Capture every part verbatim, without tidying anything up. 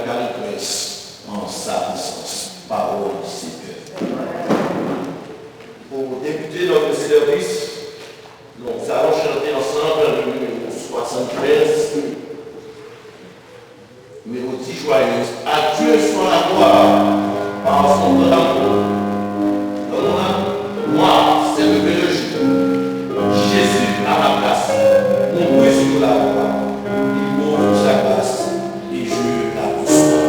Marie Prince en sa présence. Parole du Seigneur. Pour débuter notre service, nous allons chanter ensemble le numéro soixante-treize, mélodie joyeuse. À Dieu soit la gloire par son grand amour. Dans mon âme, moi, c'est le Jésus. Jésus à ma place, mon Dieu sur la croix. Il montre sa grâce et je la reçois.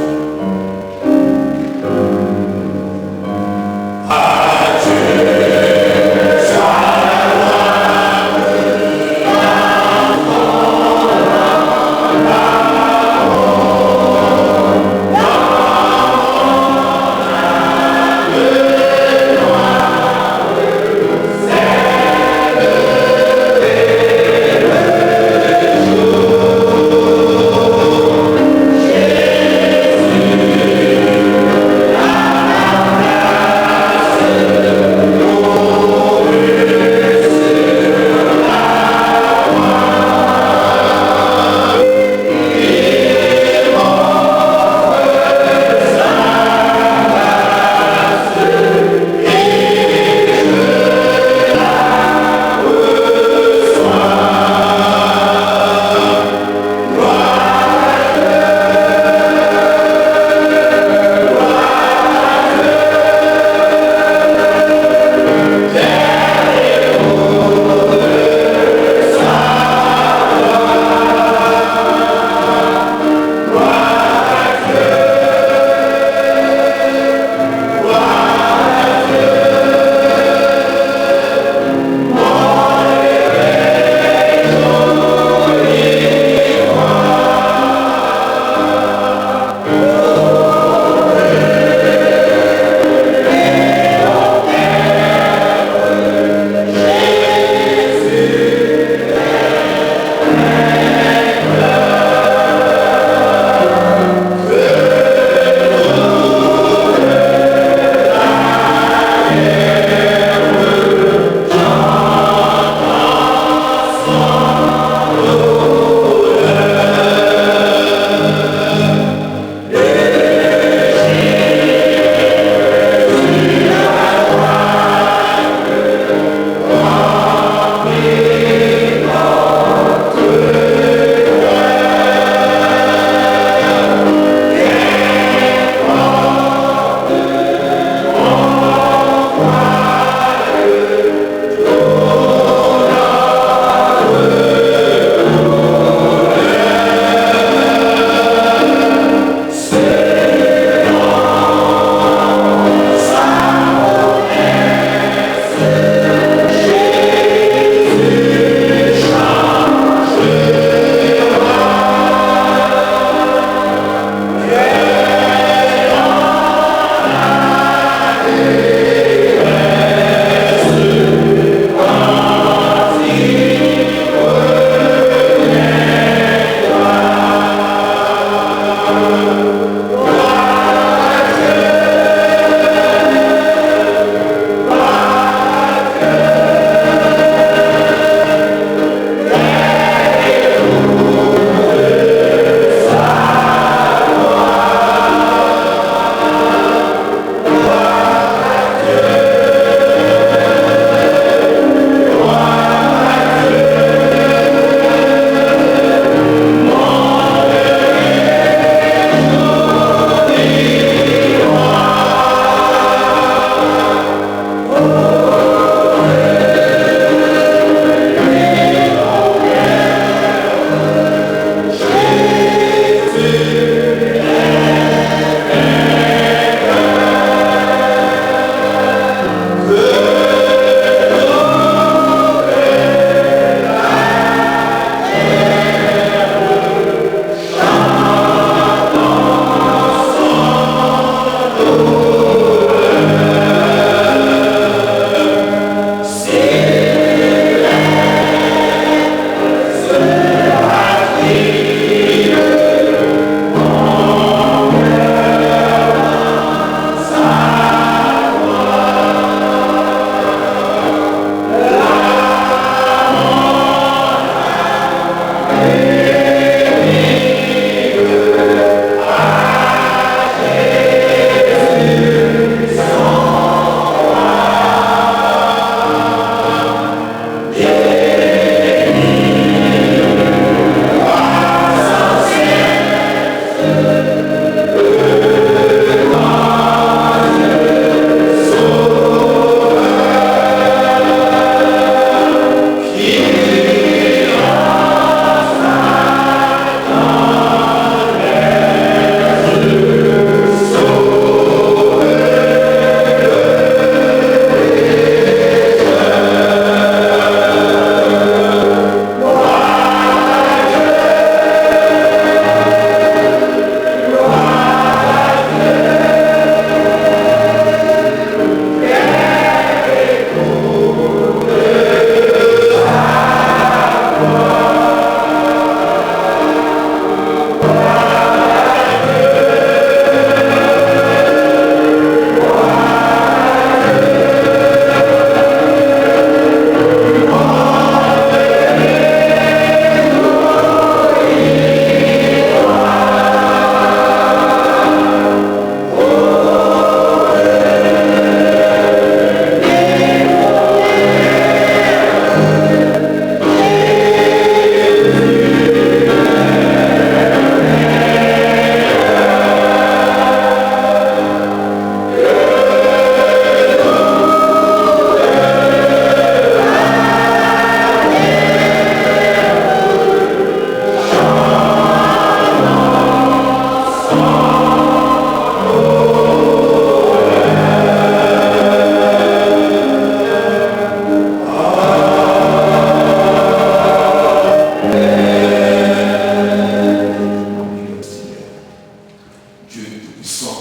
Dye Toupisan,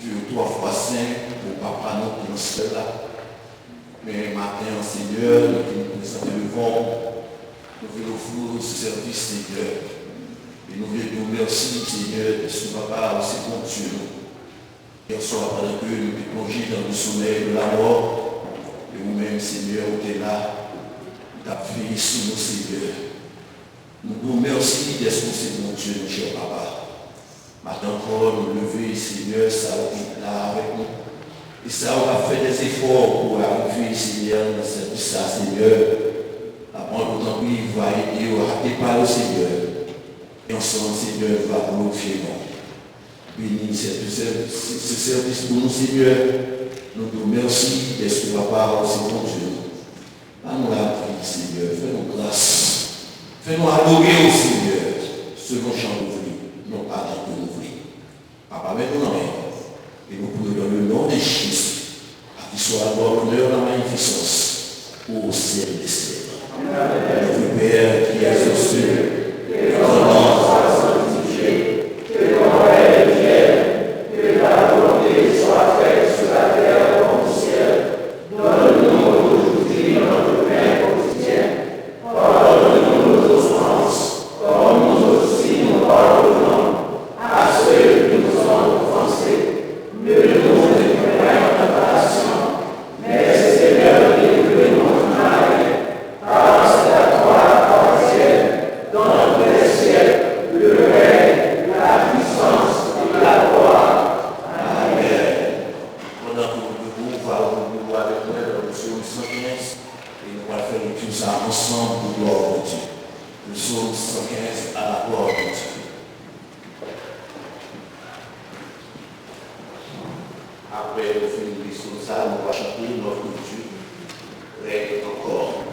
Dye twa fwa sen, o Papa nou ki nan syèl la. Men maten an, Senyè, nou vin prezante devan w. Nou vin ofri w se sèvis, Senyè. E nou vle di w mèsi, Senyè, dèske Papa, ou se Bondye nou. Yè swa, pandan ke nou te plonje dans le sommeil de la mort, e ou menm, Senyè, ou te la, ou t ap veye sou nou, Senyè. Nou di w mèsi dèske w se Bondye nou, chè Papa. Maten ankò, nou leve, Senyè, sa w ki la avèk nou. E sa w ap fè dèzefò pou arive, Senyè, nan sèvis sa, Senyè. Aprann nou, tanpri, va ede yo ak de pa yo, Senyè. E ansanm, Senyè, nou va glorifye non w. Beni sèvis, sèvis pou nou, Senyè. Nou di w mèsi dèske Papa, ou se Bondye nou. Ban nou lavi, Senyè. Fè nou gras. Fè nou adore w, Senyè, selon jan ou vle, non pa jan ke nou vle. Papa, met nou nan men w. E nou priye dans le nom de Jésus. À qui soit la gloire, l'honneur, la magnificence, au siècle des siècles. Notre Père qui es aux cieux, que ton nom soit sanctifié, que ton règne vienne, que ta volonté soit faite sur la terre comme au ciel. Donne-nous aujourd'hui notre pain quotidien. Pardonne-nous nos offenses, comme nous aussi nous pardonnons à ceux qui nous ont offensés. Ne nous mets point en tentation, mais Seigneur, délivre-nous du mal. Car c'est à toi qu'appartiennent, dans tous les siècles, le règne, la puissance et la gloire. Amen. Pandan ke nou debou, nou va ouvri Bib nou avèk mwen nan Psaume cent quinze, e nou pral fè lekti sa ansanm pou glwa Bondye. Psaume cent quinze, à la gloire de Dieu. Apre nou fin li Psaume sa, nou va chante Notre Dieu règne encore.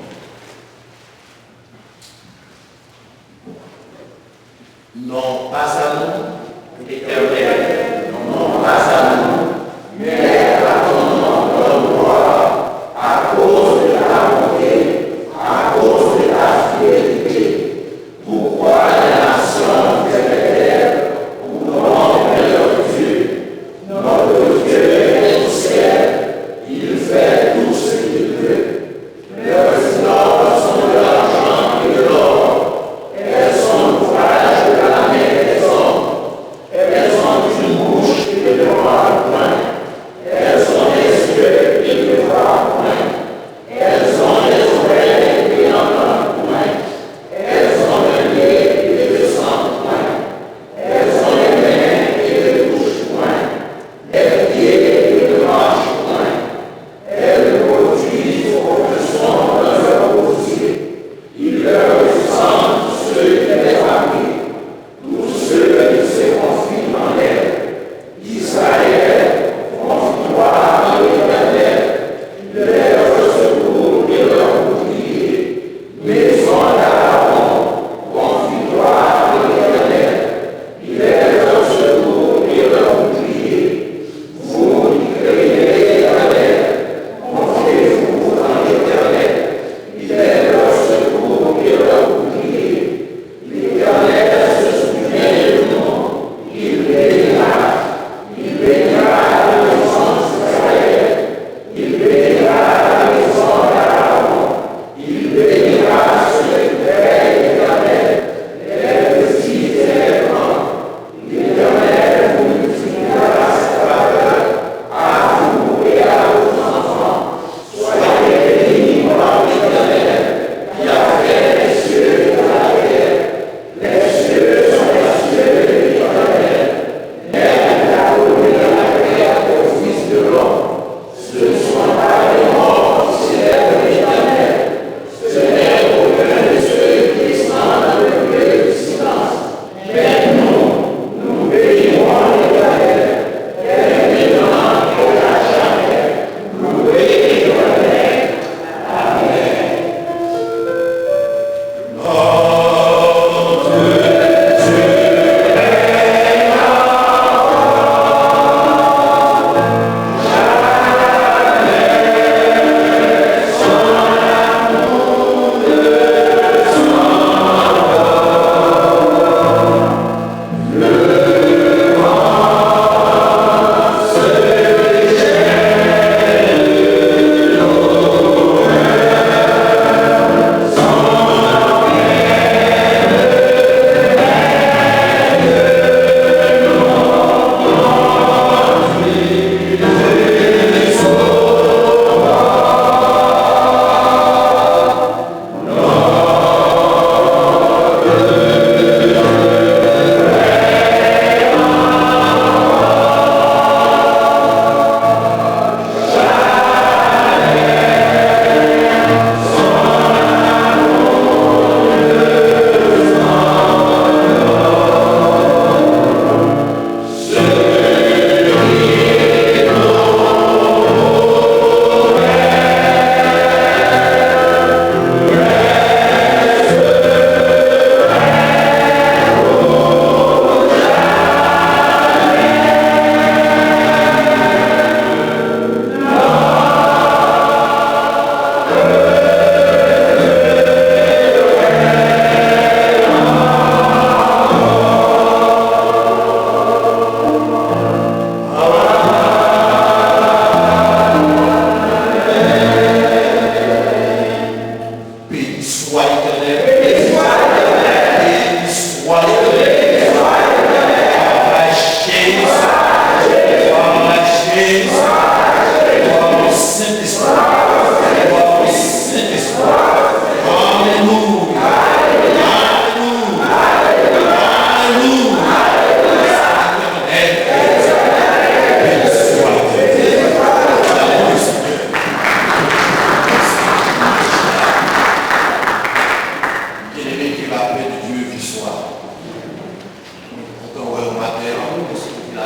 Non pas à nous, Éternel, non pas à nous, mais à ton nom donne gloire, à cause de ta bonté, à cause de ta fidélité. Pourquoi les nations nous éperlèrent, où donc est leur Dieu? Notre Dieu est au ciel, il fait tout ce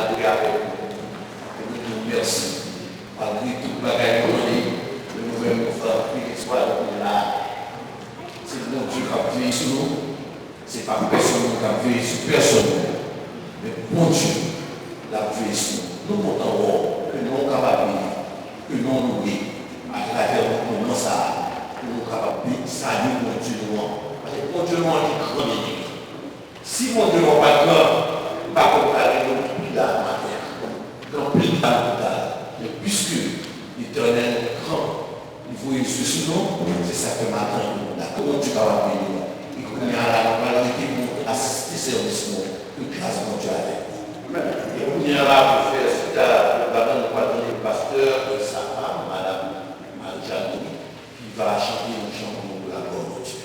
Adore avèk nou. E nou di w mèsi. Malgre tout bagay nou tande, men nou menm nou fè anpil espwa nou la. Se Bondye k ap veye sou nou. Se pa pèsonn moun k ap veye sou pèsonn moun. Men Bondye l ap veye sou nou. Nou kontan wè w, ke non w kapab beni, ke non w loure. Atravè moman sa a, pou nou kapab beni, salye Bondye nou an. Paske Bondye nou an, li gran, beni. Si Bondye nou an pa t gran, m pa kwè nou ta gen moun ki pi la maten an. Gen anpil ki ta lopital. Men piske Letènèl gran, li voye zye sou nou, se sa k fè maten an nou la. Ke Bondye kapab beni nou. E kounye a la, nou pral rete pou asiste sèvis nou. Ke gras Bondye avèk nou. E kounye a la, pou fè suit a pwogram nan, nou pral mande pastè Sapa, madanm Marie-Jeanne Louis, ki va chante yon chan pou laglwa Bondye.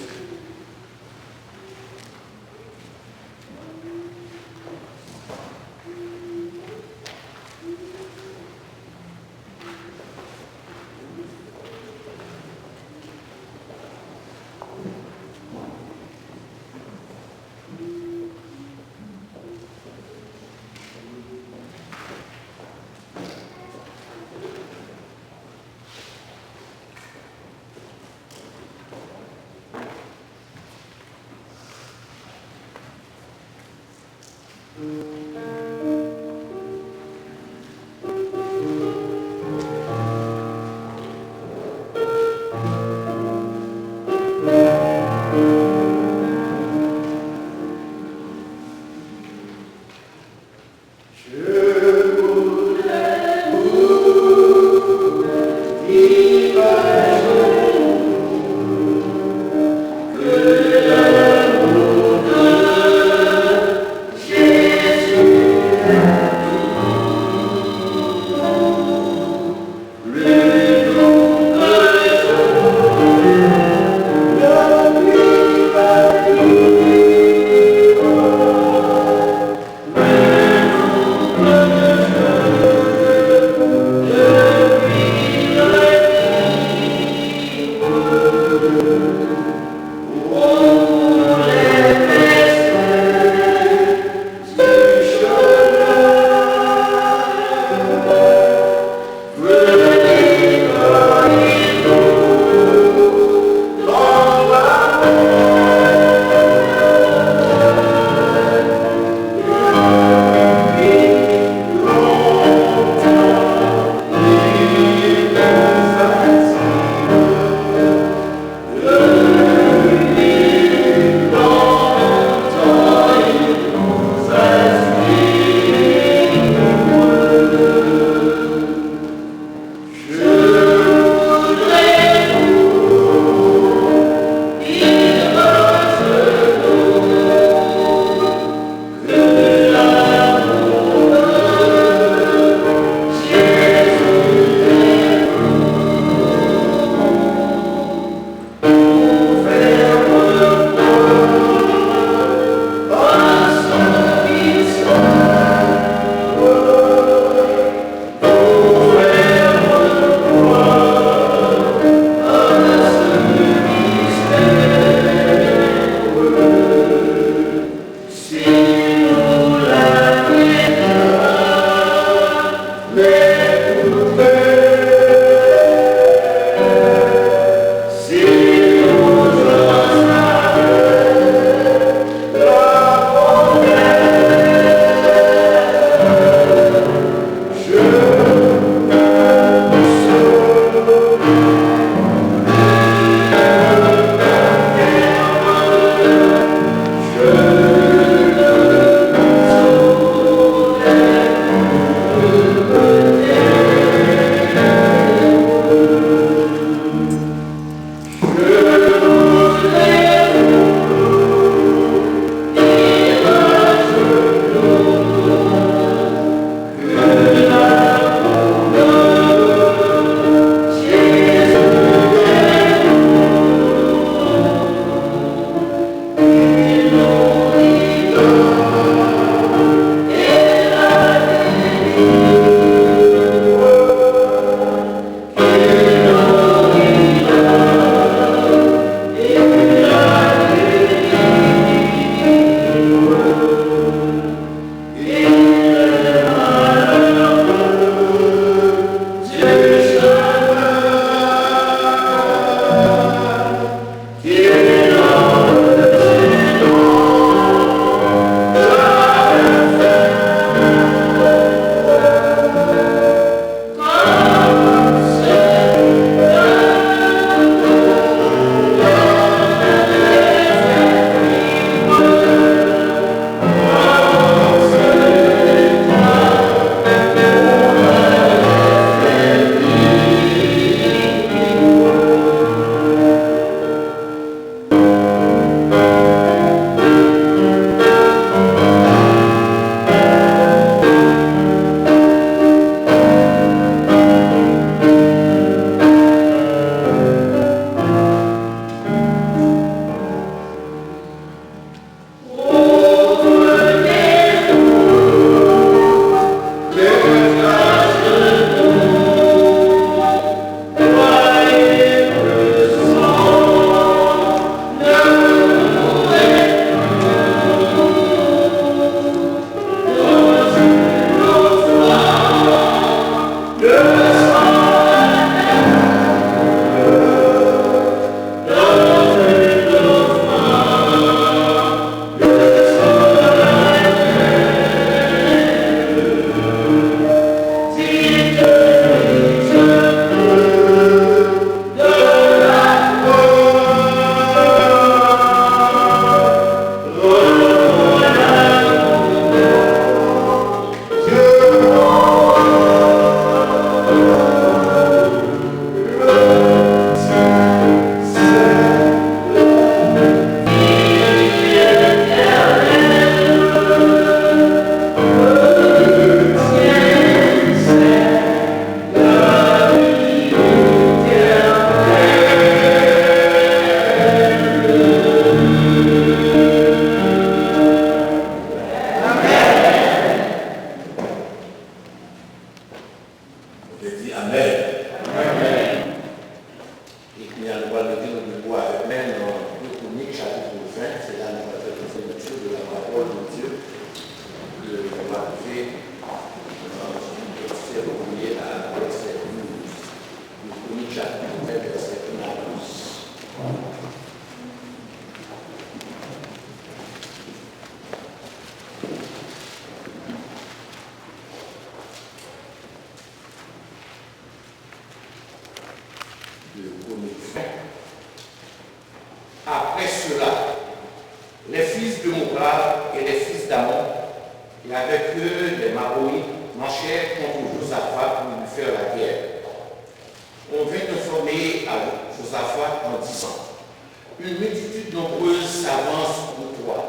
Une multitude nombreuse s'avance contre toi,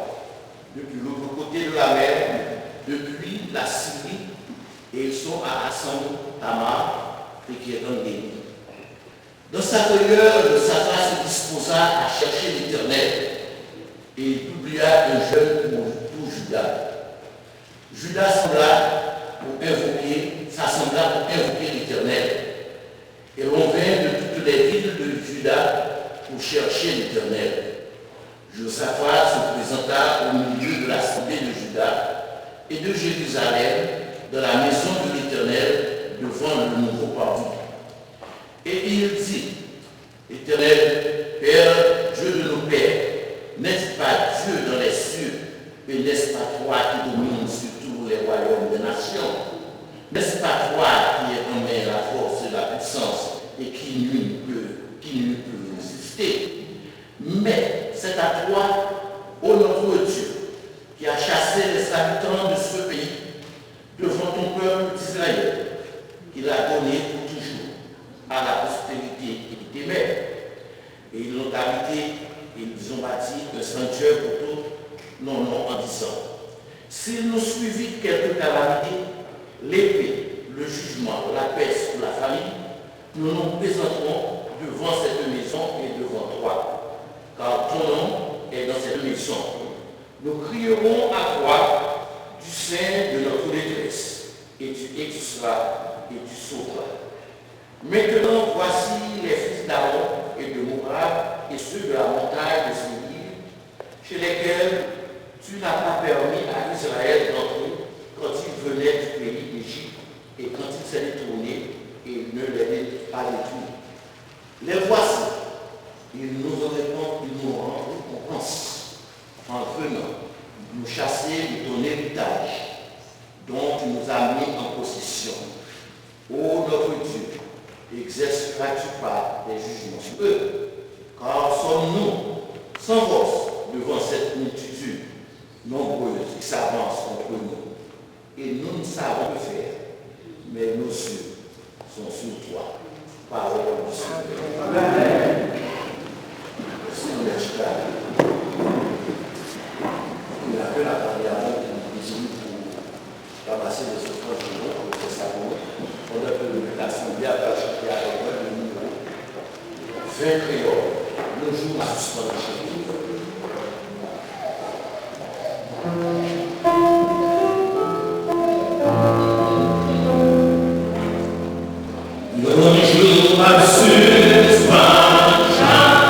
depuis l'autre côté de la mer, depuis la Syrie, et ils sont à Hassan Tamar, et qui est en Élie. Dans sa frayeur, Josaphat se disposa à chercher l'Éternel, et il publia un jeûne pour, pour Juda. Juda sembla pour invoquer, s'assembla pour invoquer l'Éternel. Et l'on vint de toutes les villes de Juda pour chercher l'Éternel. Josaphat se présenta au milieu de l'assemblée de Juda et de Jérusalem dans la maison de l'Éternel devant le nouveau parvis. Et il dit, Éternel, Père, Dieu de nos pères, n'est-ce pas Dieu dans les cieux, et n'est-ce pas toi qui domines sur tous les royaumes des nations? N'est-ce pas toi qui es en main la force et la puissance, et qui nul ne peut, qui nul ne peut résister? Mais c'est à toi, ô notre Dieu, qui as chassé les habitants de ce pays devant ton peuple d'Israël, qu'il a donné pour toujours à la postérité éternelle. Et ils l'ont habité, et ils ont bâti un sanctuaire pour tout ton nom en disant, s'il nous suivit quelque calamité, l'épée, le jugement, la peste ou la famine, nous nous présenterons devant cette maison et devant toi, car ton nom est dans cette maison. Nous crierons à toi du sein de notre détresse, et tu exauceras et tu sauveras. Maintenant, voici les fils d'Aaron et de Moab et ceux de la montagne de Séir, chez lesquels tu n'as pas permis à Israël d'entrer quand il venait du pays d'Égypte et quand il s'est détourné et ne les a pas détruits. Les voici, ils nous ont récom-, ils nous rendent récompense en venant nous chasser de ton héritage dont tu nous as mis en possession. Ô notre Dieu, exerceras-tu pas des jugements sur eux? Car sommes-nous sans force devant cette multitude nombreuse qui s'avance contre nous? Et nous ne savons que faire, mais nos yeux sont sur toi. Parole du Seigneur. Amen. Seigneur, je t'aime. Il n'y a que la prière qui nous dit pour ramasser les offrandes de don pour les Thessaloniens, pendant que l'assemblée a participé à l'honneur de nous. Ven kreyòl, yon jou m a sispann chante. Yon jou m a sispann chante.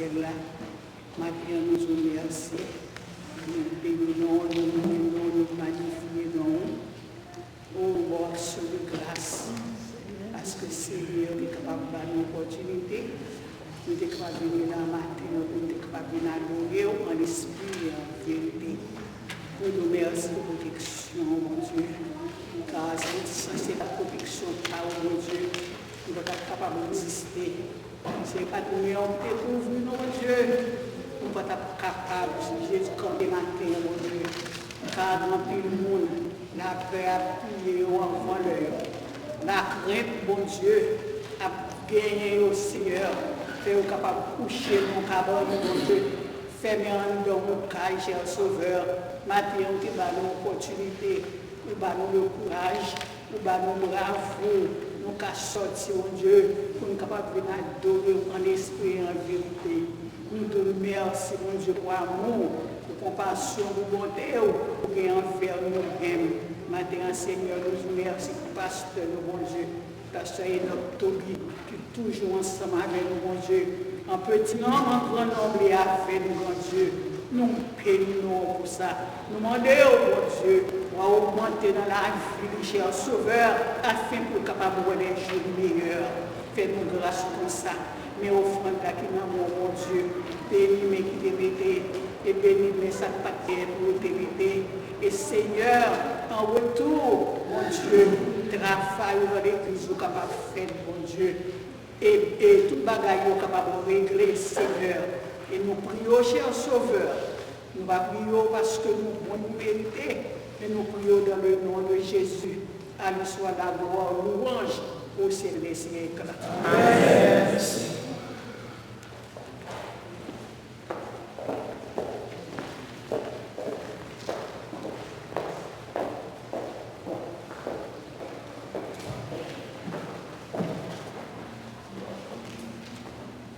syèl la. Maten an, nou di w mèsi. Nou beni non w, nou louwe non w, nou magnifye non w. O, w aksyon de gras, paske Senyè, ou te kapab ba nou opòtinite, nou te kapab vini la maten an, pou nou te kapab vin adore w an lespri e an verite. Nou di w mèsi pou pwoteksyon, Bondye, ka se sanse la pwoteksyon pa w, Bondye, nou pa t ap kapab egziste. Se pa t men w ki te kouvri nou, Bondye. Nou pa t ap kapab, Jezi, kanpe maten an, Bondye. Ka gen anpil moun, lapè ap touye yo anvan lè yo. Lakrent, Bondye, ap genyen yo, Senyè. Fè yo kapab kouche nan kabann, Bondye. Fèmen anndan yon kay, chè Sovè. Maten an, ou te ba nou opòtinite, ou ba nou le kouraj. Ou ba nou bravo, nou ka sòti, Bondye, pou nou kapab vin adore w an lespri e an verite. Nou di w mèsi, Bondye, pou amou w, pou konpasyon, pou bonte w ou gen anvè nou menm. Maten an, Senyè, nou di w mèsi pou pastè nou, Bondye, pastè Enoch Toby, ki toujou ansanm avè nou, Bondye. An peti nonm, an gran nonm, li avè nou, Bondye. Nou beni non w pou sa. Nou mande w, Bondye, pou w ogmante nan lavi li, chè Sovè, afin pou l kapab wè lè jou meyè. Fè nou gras konsa. Men ofrann la ki nan men w, Bondye. Beni men ki te mete, e beni men sa k pa t genyen pou yo te mete. E Senyè, an retou, Bondye, travay ou nan legliz ou kapab fèt, Bondye. E, e tout bagay yo kapab regle, Senyè. E nou priye w, chè Sovè. Nou pa priye w paske nou bon, nou merite, men nou priye w dans le nom de Jésus. À lui soit la gloire, louange au siècle des siècles. Amèn.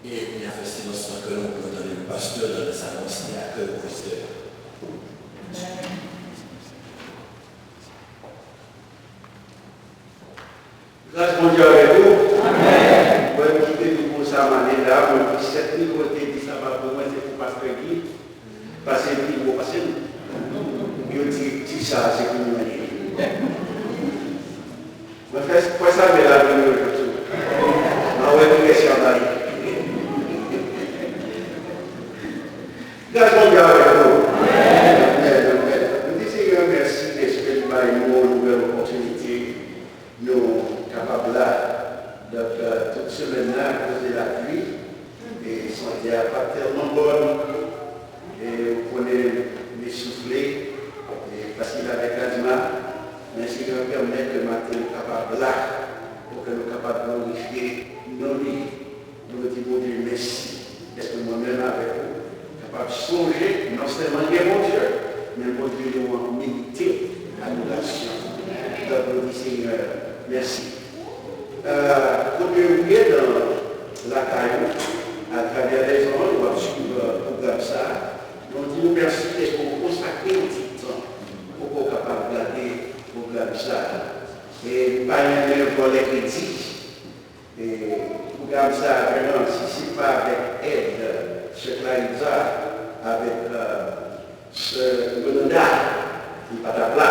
E pou n fè silans nan kè nou, pou nou tande pastè nan lè sa, nou se akèy pastè. Gras Bondye avèk ou. Amèn. Mwen kite nou konsa, m ale la, mwen di sèt mil kote di sa pa pou mwen, se pou pastè Guy. Pase pi gwo pase m. Yo di ti sa a se pou mwen li ye. Mwen fè, fè sa men la vin yo jòt sou. Mwen wè ki kèsyon a bay. Gras Bondye avèk nou. Amèn, amèn. Nou di Senyè mèsi dèske li bay nou yon nouvèl opòtinite. Nou kapab la. Donk, euh, tout semèn nan, akoz de lapli, e sante a pa t tèlman bòn, e ou konnen, li soufle, e fasil avèk azma, men Senyè pèmèt ke maten nou kapab la, pou ke nou kapab glorifye non li. Nou di Bondye mèsi. Dèske mwen menm avèk ou kapab sonje non sèlman gen Bondye, men Bondye nou an merite adorasyon. Donk, nou di Senyè mèsi. Euh, kote ou ye nan lakay ou, atravè lèzonj, w ap swiv, euh, pwogram sa a. Nou di nou mèsi dèske w konsakre yon ti tan pou ke w kapab gade pwogram sa a. E nou pa renmen vòlè kredi. E pwogram sa a, vrèman, si se pa avèk èd sè Clarissa, avèk, euh, sè Yolanda, li pa t ap la.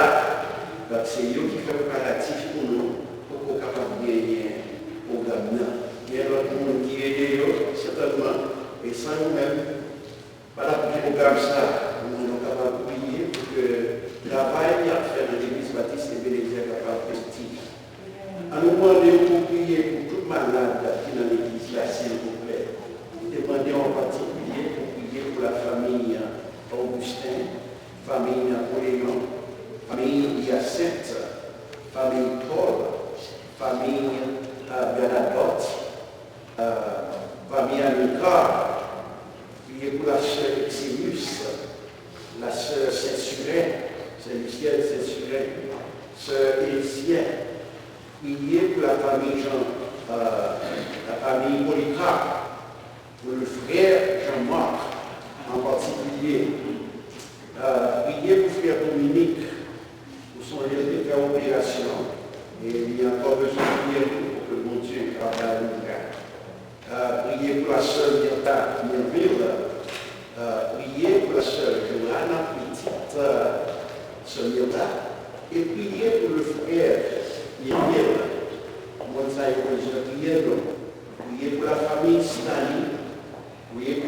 Donk, se yo ki fè preparatif pou nou, pou ke w kapab genyen pwogram nan. Gen lòt moun ki ede yo, sètènman, e san yo menm, pa t ap gen pwogram sa a, nou kapab priye pou ke travay y ap fè nan Legliz Batis Ebenezer kapab efektif. Ann nou mande pou priye pou tout malad ki nan legliz la, silvouplè. Nou te mande w an patikilye pou priye pou lafanmi Augustin, fanmi Napoléon, fanmi Hyacinthe, fanmi Paul, fanmi, euh, Bernadotte, euh, fanmi Amilcar, priye pou la sè Eximus, la sè Saint-Surin, Saint-Lucienne, Saint-Surin, sè Elisien, priye pou lafanmi Jean, euh, lafanmi Polycarpe, pou le frè Jean-Marc an patikilye, euh, priye pou frè Dominique, ou sonje l te fè operasyon, e li ankò bezwen priyè tou pou ke Bondye ka ba li mirak. Euh, priye pou la sè Mirtha Mirville,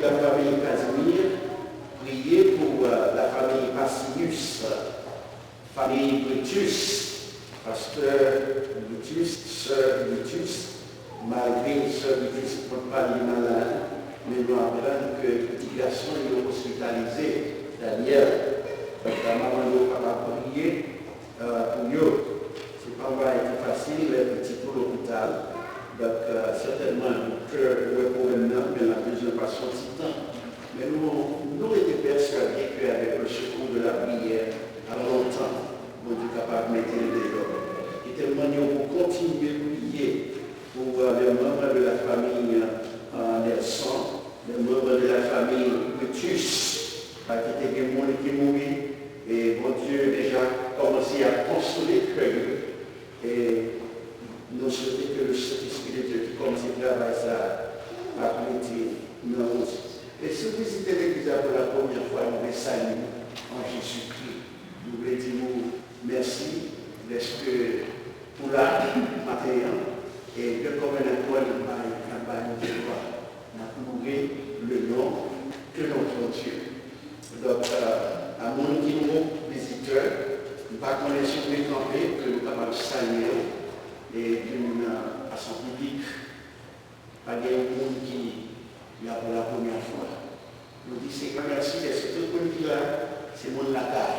Fanmi Casimir, priye pou, euh, la fanmi Pacius, fanmi Brutus, pastè Brutus, sè Brutus, malgre sè Brutus pa t pale malad, men nou aprann ke ti gason yo ospitalize, Daniel. Donk, manman yo kapab priye, euh, pou yo. Se pa yon bagay ki fasil, lè pitit ou lopital. Donk, euh, sètènman, doktè wè pwoblèm nan, men l ap bezwen pase yon ti tan. Men nou, nou rete pèswade ke avèk le sekou de la priyè, a lontan, Bondye kapab mete l deyò. E tèlman nou pou kontinye priye pou, euh, les membres de la famille, euh, Nelson, les membres de la famille Brutus, euh, ki te gen moun ki mouri, e Bondye deja kòmanse ap konsole kè yo. E nou swete ke le Sentespri de Dye ki kòmanse travay sa a ap rete nan ou. E si w vizite legliz la pou la premyè fwa, nou vle salye w an Jezikri. Nou vle di nou mèsi dèske ou la maten an, e de kòm en akò, n ap bay, n ap bay Bondye glwa. N ap louwe le non de notre Dieu. Donk, euh, a moun ki nouvo vizitè, m pa konnen si w vle kanpe, ke nou kapab salye w, e vin, euh, a son piblik. Pa gen yon moun ki la pou la premyè fwa. Nou di Senyè mèsi dèske tout moun ki la, se moun lakay.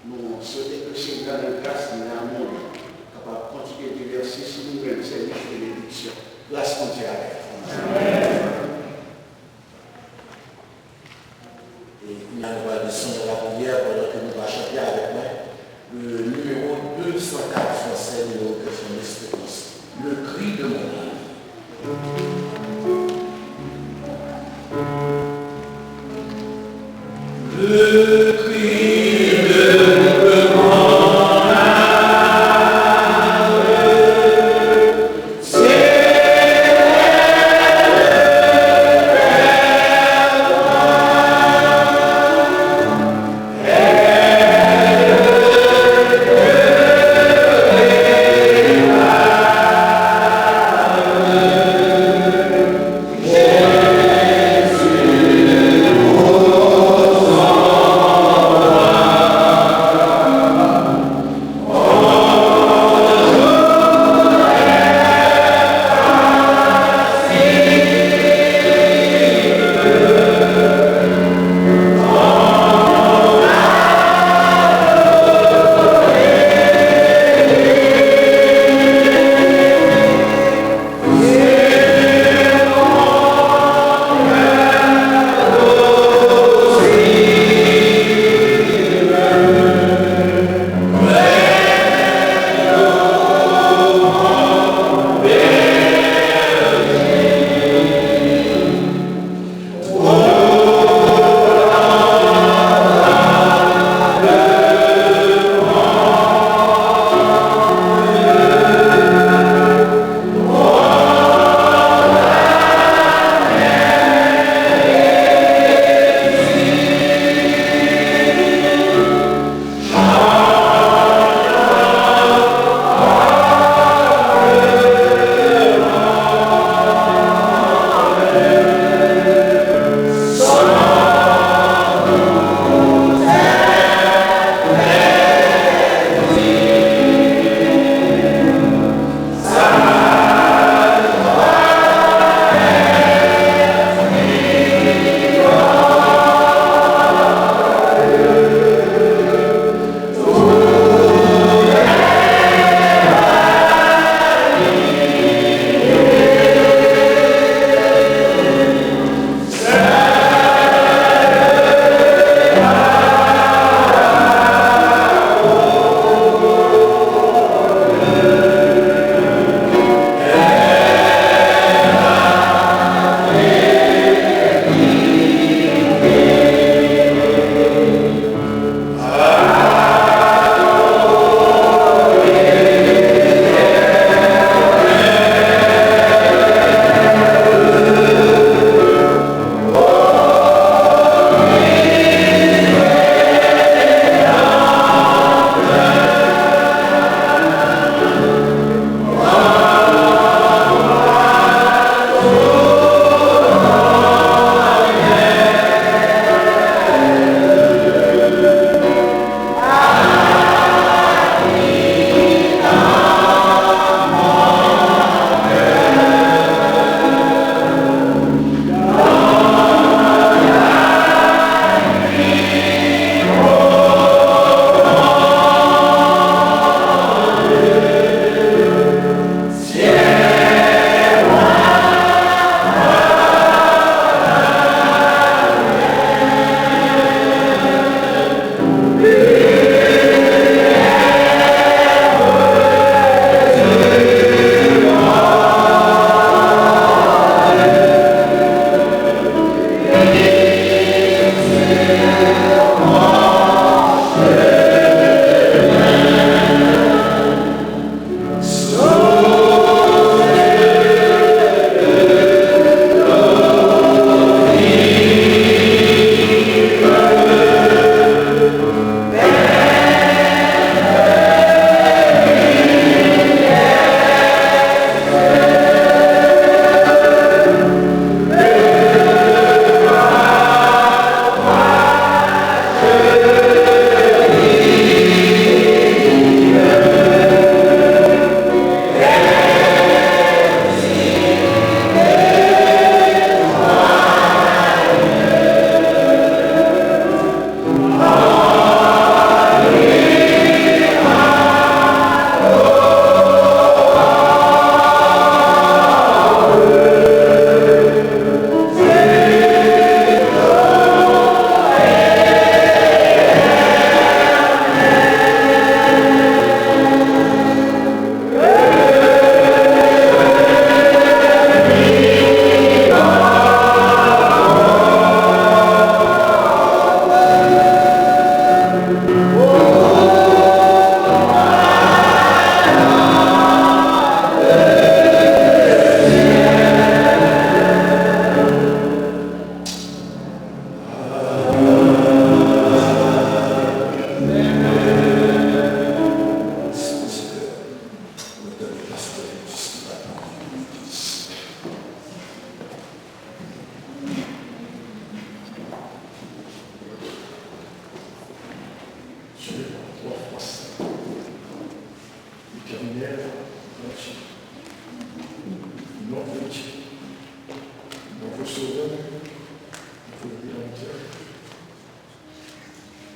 Nou swete ke Senyè nan gras li, nan amou li, kapab kontinye devèse sou nou menm sèvis benediksyon. Gras Bondye avèk nou. E kounye a, nou pral desann nan lapriyè pandan ke nou va chante avèk mwen le nimewo de san kat fransè, nimewo ke son esperans, le cri de mon âme. Le cri de mon âme, c'est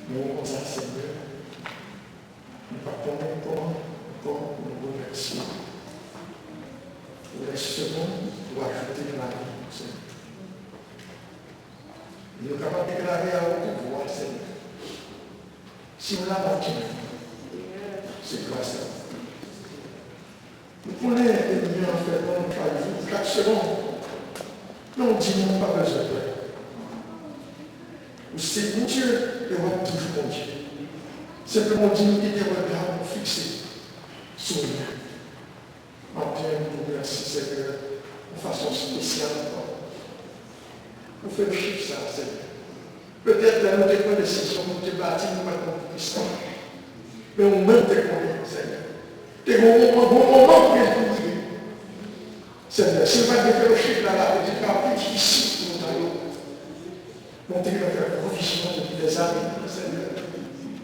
Nou konsa, Senyè, nou pa konnen kòman ankò pou nou remèsye w pou lè segonn ou ajoute nan lavi nou, Senyè. E nou kapab deklare a wo vwa, Senyè, si w la maten, se gras a w. Nou konnen ènmi an fè plan chak jou, chak segonn. Men w di nou pa bezwen pè. Ou se Bondye e w ap toujou Bondye. Senpleman w di nou kite rega w fikse sou mwen. Maten an, nou di w mèsi, Senyè, yon fason espesyal ankò. Ou fè nou chif sa, Senyè. Petèt, lè nou te pran desizyon pou nou te bati, nou pa t konn pou kisa. Men ou menm te konnen, Senyè. Te gen yon moman, bon moman pou yo te rive. Senyè, si nou pa t gen fèlochip la, la, petèt, li t ap pi difisil pou nou ta yo. Men w te gentan fè pwovizyon depi dèzane, Senyè.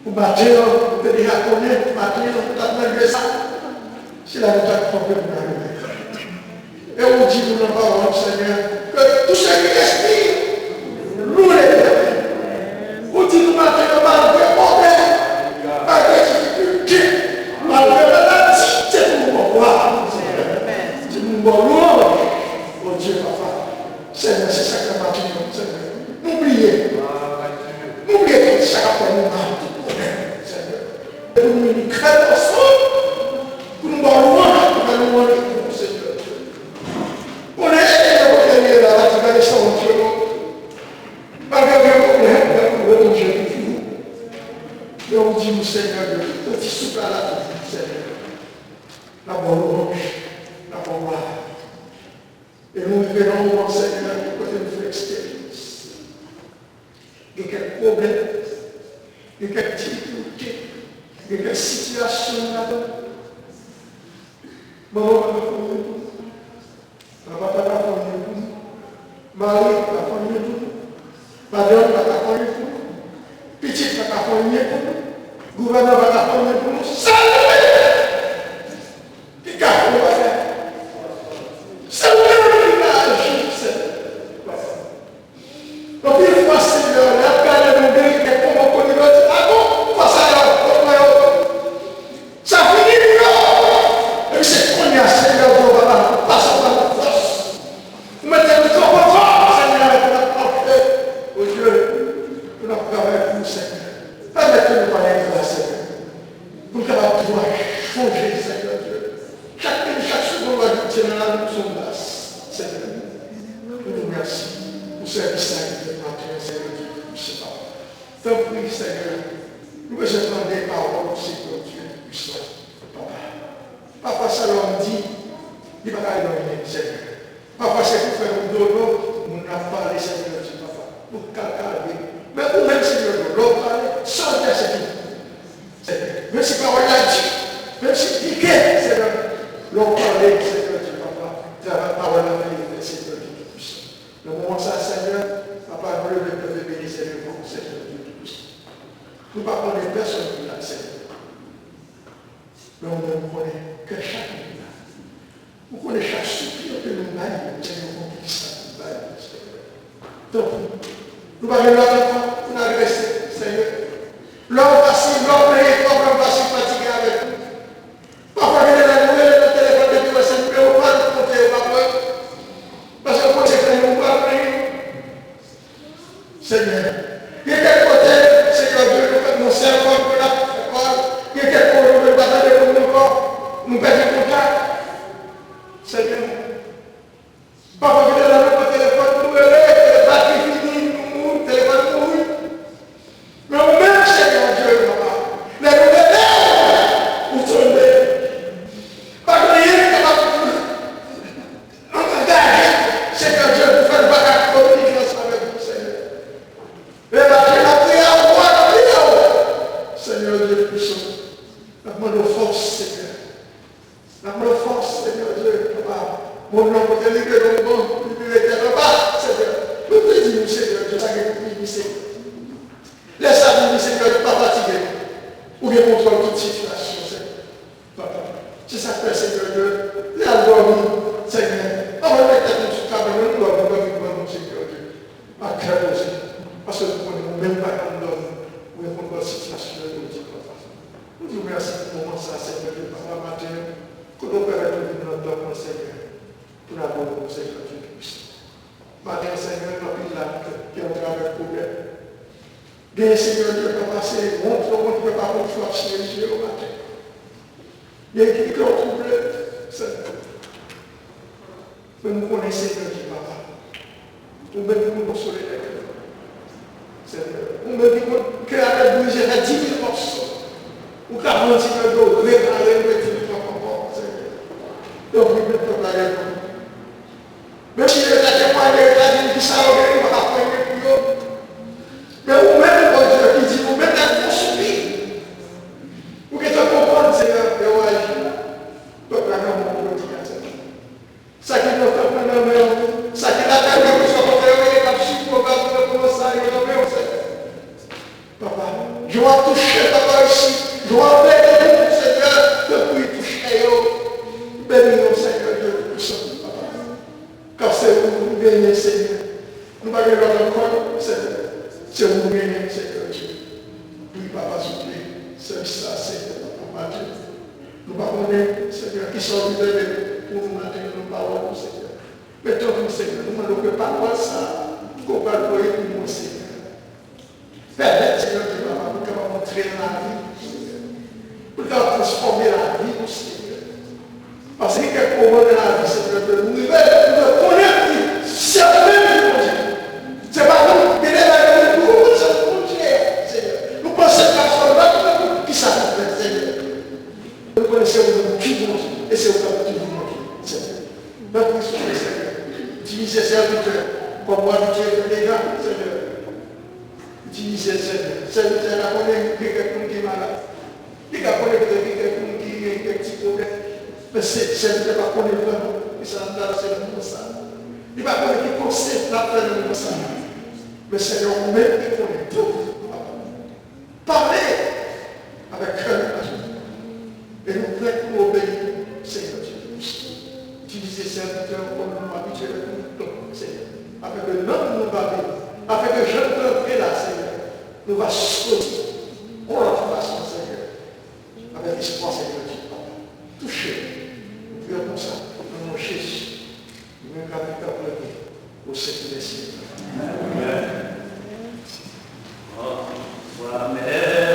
Pou maten an, ou te deja konnen, pou maten an, ou t ap nan lye sa. Se la nou t ap kanpe pou n ale. E ou di nou nan pawòl, Senyè, que tout ce qui respire loue l'Éternel. Ou di nou maten an, malgre pwoblèm, malgre difikilte, malgre maladi, se pou nou ba w glwa. Se pou nou ba w lwanj. Bondye, papa. Senyè, se sa k nan maten an, Senyè. Nou bliye. Nou bliye tout sa k ap fè nou mal, tout pwoblèm, Senyè. E pou nou vini kè kontan, pou nou ba w lwanj, pou fè lwanj pou ou, Senyè. Konnen e yo kote li ye la, la, ti gade sa w fè, non. Malgre gen pwoblèm, men ou Bondye toujou. Men ou di nou, Senyè, de tout ti souf la, la toujou, Senyè. N ap ba w lwanj, n ap ba w glwa. E nou rive nan moman, Senyè, kote nou fè eksperyans. Gen kèk pwoblèm, gen kèk difikilte, gen kèk sitiyasyon nou ladan. Manman pa ka fè anyen pou nou. Papa pa ka fè anyen pou nou. Mari pa ka fè anyen pou nou. Madanm pa ka fè anyen pou nou. Pitit pa ka fè anyen pou nou. Gouvènman pa ka fè anyen pou nou. Sèl ou menm ki ka fè yon bagay. Se ou menm ki ka aji, Senyè. Anpil fwa, Senyè, lè y ap gade nou, gen kèk moman kote nou di, "A bon, fwa sa a, yo pran yo. Sa fini pou yo." Epi se kounye a, Senyè, ou di, "Papa, pase pa nou fòs." Ou mete nou kanpe fò, Senyè, pou n ap mache. O Dye, pou n ap travay pou ou, Senyè. Pèmèt ke nou pa engra, Senyè. Pou n kapab toujou chonje, Senyè Dye. Chak minit, chak segonn w ajoute nan lavi nou se yon gras, Senyè. Nou di w mèsi pou sèvis sa ki fèt maten an, Senyè Dye Tout-Puissant, papa. Tanpri, Senyè, nou bezwen tande pawòl ou, Senyè Dye Tout-Puissant, papa. Pafwa, sa lòm di, li pa ka regle anyen, Senyè. Pafwa, se pou fè nou dolo, moun ap pale, Senyè Dye, papa. Nou kalkale. Men ou menm, Senyè Dye, lè w pale, sa w di a se fini. Senyè, menm si pawòl la di, menm si pike, Senyè, lè w pale, Senyè Dye, papa, travay pawòl la fè efè, Senyè Dye Tout-Puissant. Nan moman sa, Senyè, papa, nou leve, nou leve beni, Senyè, pou Senyè Dye Tout-Puissant. Nou pa konnen pèsonn ki la, Senyè. Men ou menm ou konnen kè chak moun la. Ou konnen chak soupi ke nou bay, ou konnen sa nou bay, Senyè. Tanpri, nou pa gen lòt ankò pou n adrese, Senyè. Lè w fasil, lè w plenyen kò w, lè w fasil fatige avèk nou. Pafwa gen de lè nou rele nan telefòn depi w wè se nimewo pa nou konte yo pa pran. Paske w konnen se plenyen ou pral plenyen. Senyè, gen kèk kote, Senyè Dye, nou fè, nou sèl kò nou, nou fè kòl. Gen kèk kote nou pa tande moun ankò, nou pèdi kontak. Senyè, pafwa gen de lè nou pran telefòn, nou rele, batri fini, nou mouri, telefòn mouri. Men ou menm, Senyè Dye, papa, lè nou rele w, ou tande. Pa gen anyen ki kapab angaje Senyè Dye pou fè n pa ka kominike ansanm avèk ou, Senyè. Men batri n ap kriye a, vwa n ap kriye a, Senyè Dye Tout-Puissant. N ap mande w fòs, Senyè. N ap mande w fòs, Senyè Dye, papa. Monn nan kote li ye, donk bon, li vire tèt anba, Senyè. Nou te di nou, Senyè Dye, sa gen pou vini, Senyè. Lè sa vini, Senyè, pa fatige nou. Ou gen kontwòl tout sitiyasyon, Senyè. Papa, se sa k fè, Senyè Dye, lè al dòmi, Senyè, anvan nou met tèt nou sou kabann, nou dòmi, nou dòmi, nou dòmi, Senyè Dye. Ak kè poze, paske nou konnen ou menm pa janm dòmi, ou gen kontwòl Mèsi pou moman sa, Senyè Dye, papa, maten, kote w pèmèt nou vin nan tanp lan, Senyè, pou n adore w, Senyè Dye Tout-Puissant. Maten, Senyè, gen anpil la ki atravè pwoblèm. Gen, Senyè Dye, papa, se wont yo, wont yo pa konn fwa ap sere je yo maten. Gen ki kè twouble, Senyè. Men nou konnen, Senyè Dye, papa, ou menm ki konn konsole nèg yo. Senyè, ou menm ki konn kè a tèt brize fè dimil mòso. Ou ka pran ti nèg yo, repare l, mete l pwòp ankò, Senyè. Donk, li menm pèp la gen. Menm si yo ta temwaye, yo ta di n kisa yo genyen, yo pa ka fè anyen pou yo. Men ou menm, Bondye, ki di nou, menm lè nou konstwi, ou gentan konprann, Senyè, lè w aji, pèp la nan mond jodi a, Senyè. Sa ki nan tanp lan nan men w, sa ki lakay w, kèlkeswa kote yo ye, k ap swiv pwogram nan, kòmanse ale nan men w, Senyè. Papa, jan w ap touche, papa, isi, jan w ap ede nou, Senyè, tankou w touche yo. Beni nou, Senyè Dye Tout-Puissant, papa. Kar se ou nou genyen, Senyè. Nou pa gen lòt ankò, Senyè. Se ou nou genyen, Senyè Dye. Wi, papa, souple, sèvis sa, Senyè, papa, maten. Nou pa konnen, Senyè, kisa w rezève pou nou maten, nan pawòl ou, Senyè. Men tanpri, Senyè, nou mande w ke pawòl sa a, ke w pral voye pou nou, Senyè. Pèmèt, Senyè Dye, papa, pou l kapab antre nan lavi nou, Senyè. Pou l kapab transfòme lavi nou, Senyè. Paske gen kèk moman nan lavi, Senyè Dye, nou rive, nou rekonèt ke se ou menm ki Bondye. Se pa nou, gen de bagay nou di, "Ou, se Bondye, Senyè." Nou panse n ap fè l, nou pa konn kisa nou fè, Senyè. Nou konnen se ou menm ki Bondye, e se ou k ap toujou Bondye, Senyè. Nan Kris ou ye, Senyè. Itilize sèvitè, kòm w abitye fè deja, Senyè. Itilize sèvitè. Sèvitè la konnen gen kèk moun ki malad. Li ka konnen petèt gen kèk moun ki gen kèk ti pwoblèm. Men se, sèvitè pa konnen vrèman kisa l ap travèse nan moman sa a. Li pa konnen ki konsèy l ap fè nan moman sa a. Men Senyè, ou menm ki konnen tout, papa. Pale avèk kè nou pa sou. E nou prèt pou obeyi, Senyè Dye. Itilize sèvitè w kòm nou abitye avèk nou tout, Senyè. Afin ke nanm nou va beni. Afin ke jan nou antre la, Senyè, nou va soti yon lòt fason, Senyè. Avèk espwa, Senyè Dye, papa. Touche nou. Nou priyè konsa, nan non Jezi. Ou menm k ap viv, k ap règne au siècle des siècles. Amèn. Amèn.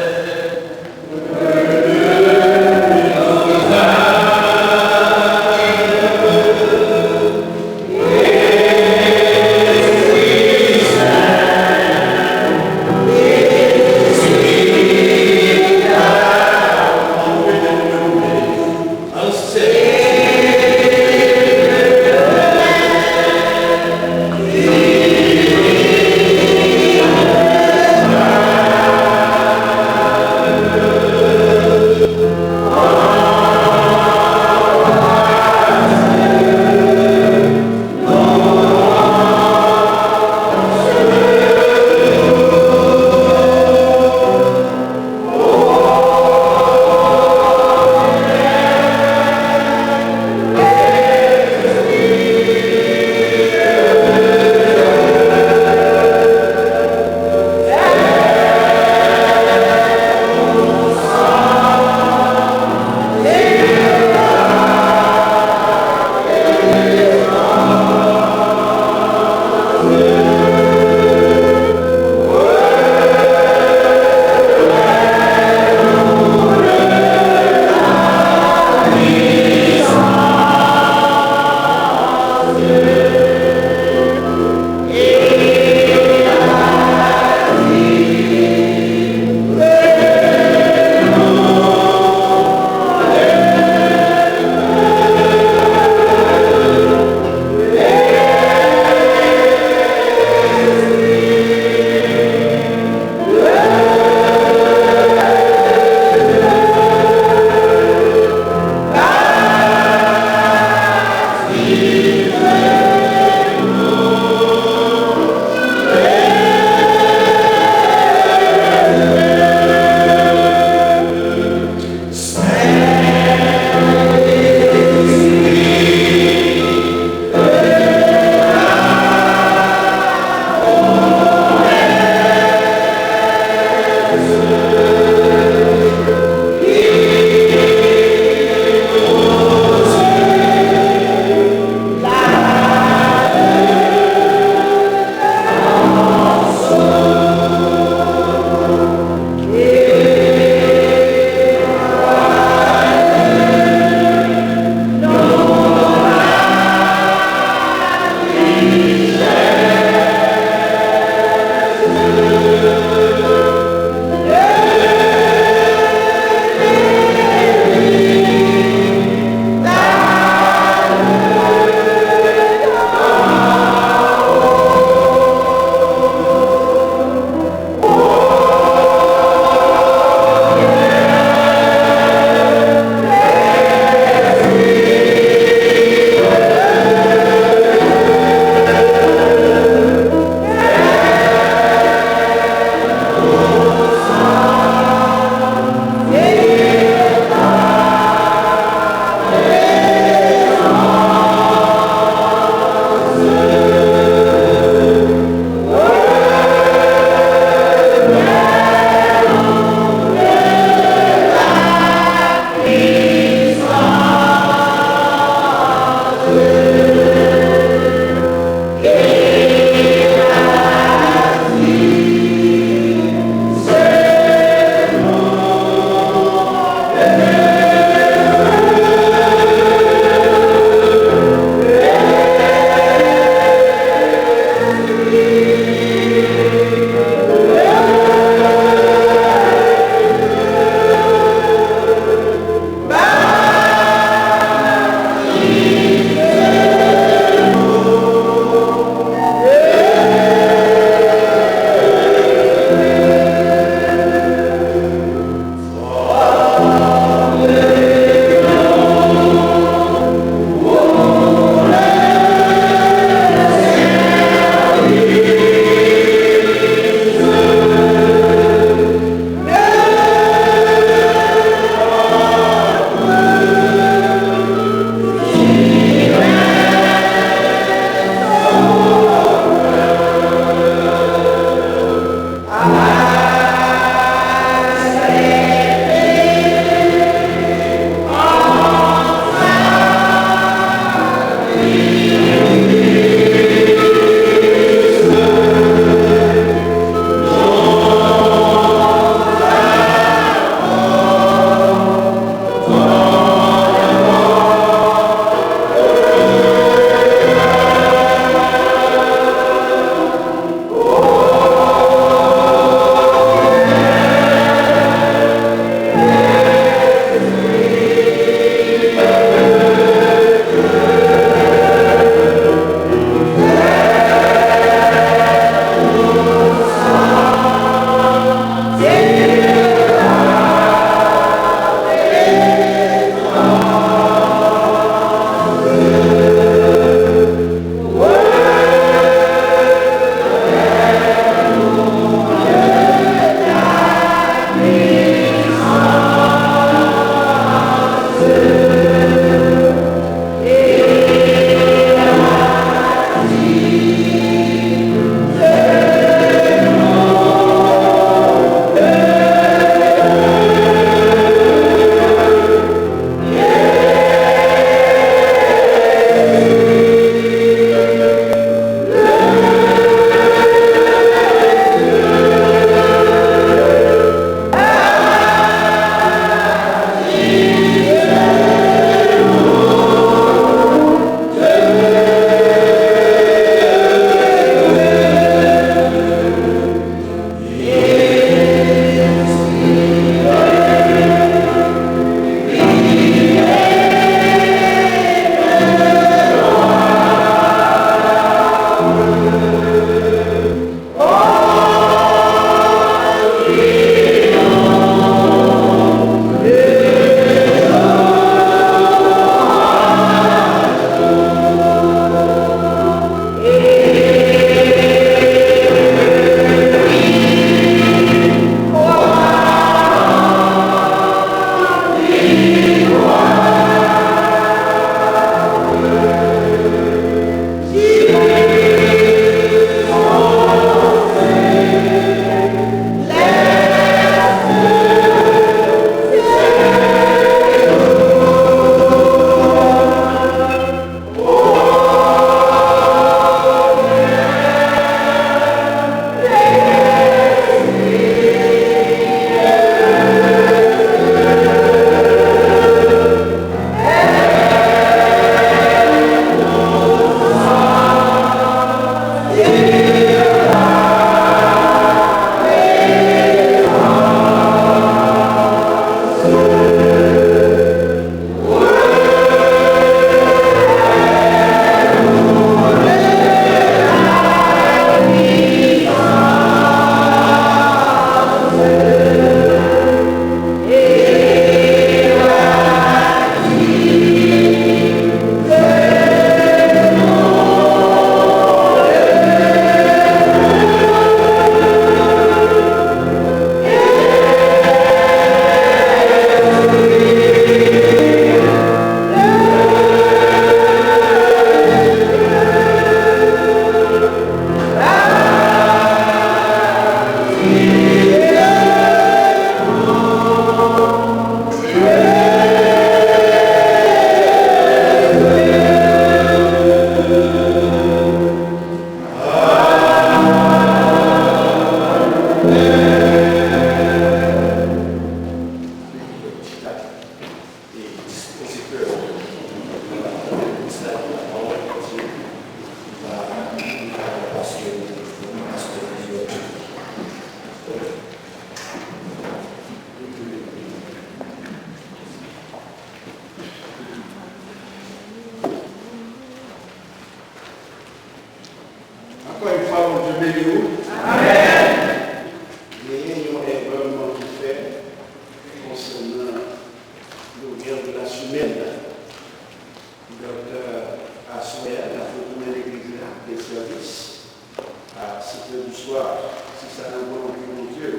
Si sa nan volonte Bondye,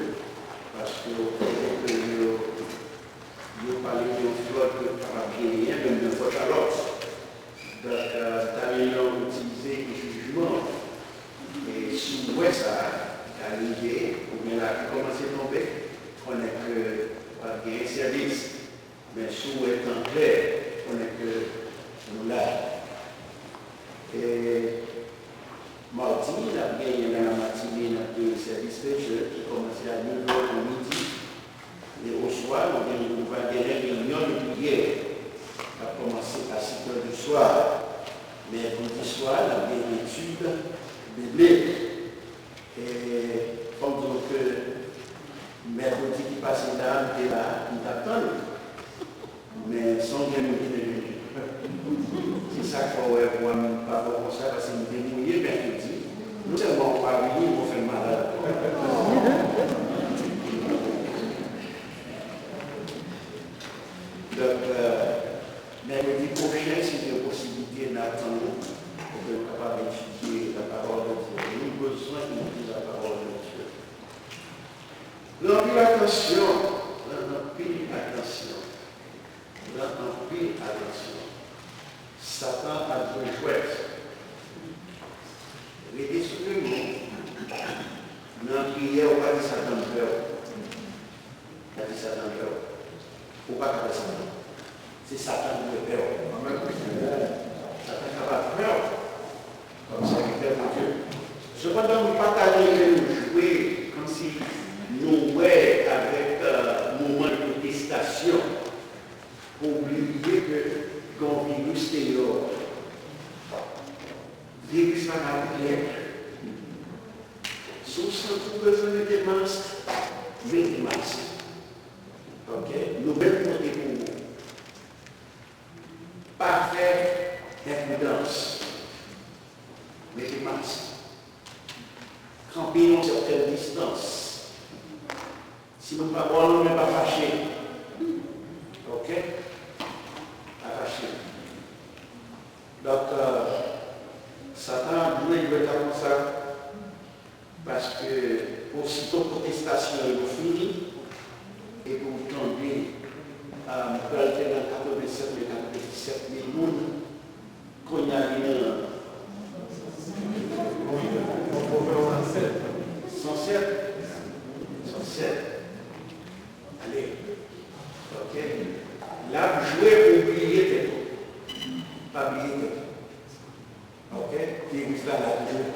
paske w konnen ke yo, yo pale de yon flòt ke yo kapab genyen, menm nenpòt alòt. Donk, euh, talè yo itilize jijman. E si w wè sa, ka rive, oubyen lapli kòmanse tonbe, konnen ke p ap genyen sèvis. Men si w wè tan klè, konnen ke nou la. E madi, n ap genyen nan lamatinè, n ap genyen sèvis lejèn ki kòmanse a nèf è pou midi. E oswa, nou gen, nou va genyen reyinyon de priyè k ap kòmanse a sèt è di swa. Mèkredi swa, n ap gen etid biblik. E fò m di w ke mèkredi ki pase la, m te la, m t ap tann ou. Men san okenn moun ki te vini. Se sa k fè w wè vwa m pa bon konsa, paske m te mouye mèkredi. Non sèlman ou pa vini, men ou fè m malad ankò. Donk, euh, mèkredi pwochen, si gen posiblite, n ap tann ou pou ke nou kapab etidye la parole de Dieu. Nou bezwen etidye la parole de Dieu. Pran anpil atansyon, pran anpil atansyon, pran anpil atansyon. Satan ap jwe jwèt. Rete sou genou w. Nan priyè, ou pa di Satan pè w. Pa di Satan pè w. Ou pa ka pè Satan. Se Satan ki dwe pè w. Satan kapab pè w kòm sèvitè Bondye. Sepandan, m pa ta renmen nou jwe kòmsi nou wè avèk, euh, moman de pwotestasyon pou bliye ke gen yon viris deyò. Viris pa ka plen. Si w santi w bezwen mete mask, mete mask. Ok? Nou menm nou te pou ou. Pa fè enpridans. Mete mask. Kanpe yon sètèn distans. Si moun pa ba w lanmen, pa fache. Ok? Pa fache. Donk, euh, Satan ap jwe jwèt la konsa, paske osito pwotestasyon yo fini, epi w tonbe, euh, m pral te nan katrevennsèt mil, katrevenndisèt mil moun, kounye a li nan san sèt. San sèt. Ale. Ok? L ap jwe pou w bliye tèt ou. Pa bliye tèt ou. Ok? Viris la la toujou.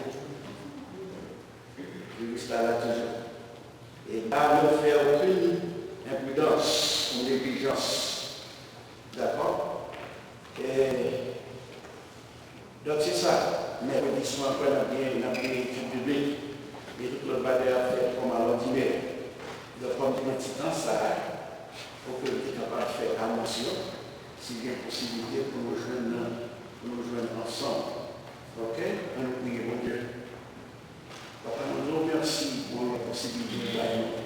Viris la la toujou. E pa nou fè okenn enpridans ou neglijans. Dakò? E Donk, se sa. Mèkredi swa ankò, n ap gen, n ap gen etid biblik. E tout lòt bagay ap fèt kòm alòdinè. Donk, kòm pran ti tan sa a, pou ke nou te kapab fè anons yo, si gen posiblite pou nou jwenn nan, pou nou jwenn ansanm. Ok? Ann nou priye Bondye. Papa, nou di w mèsi pou posiblite ou bay nou.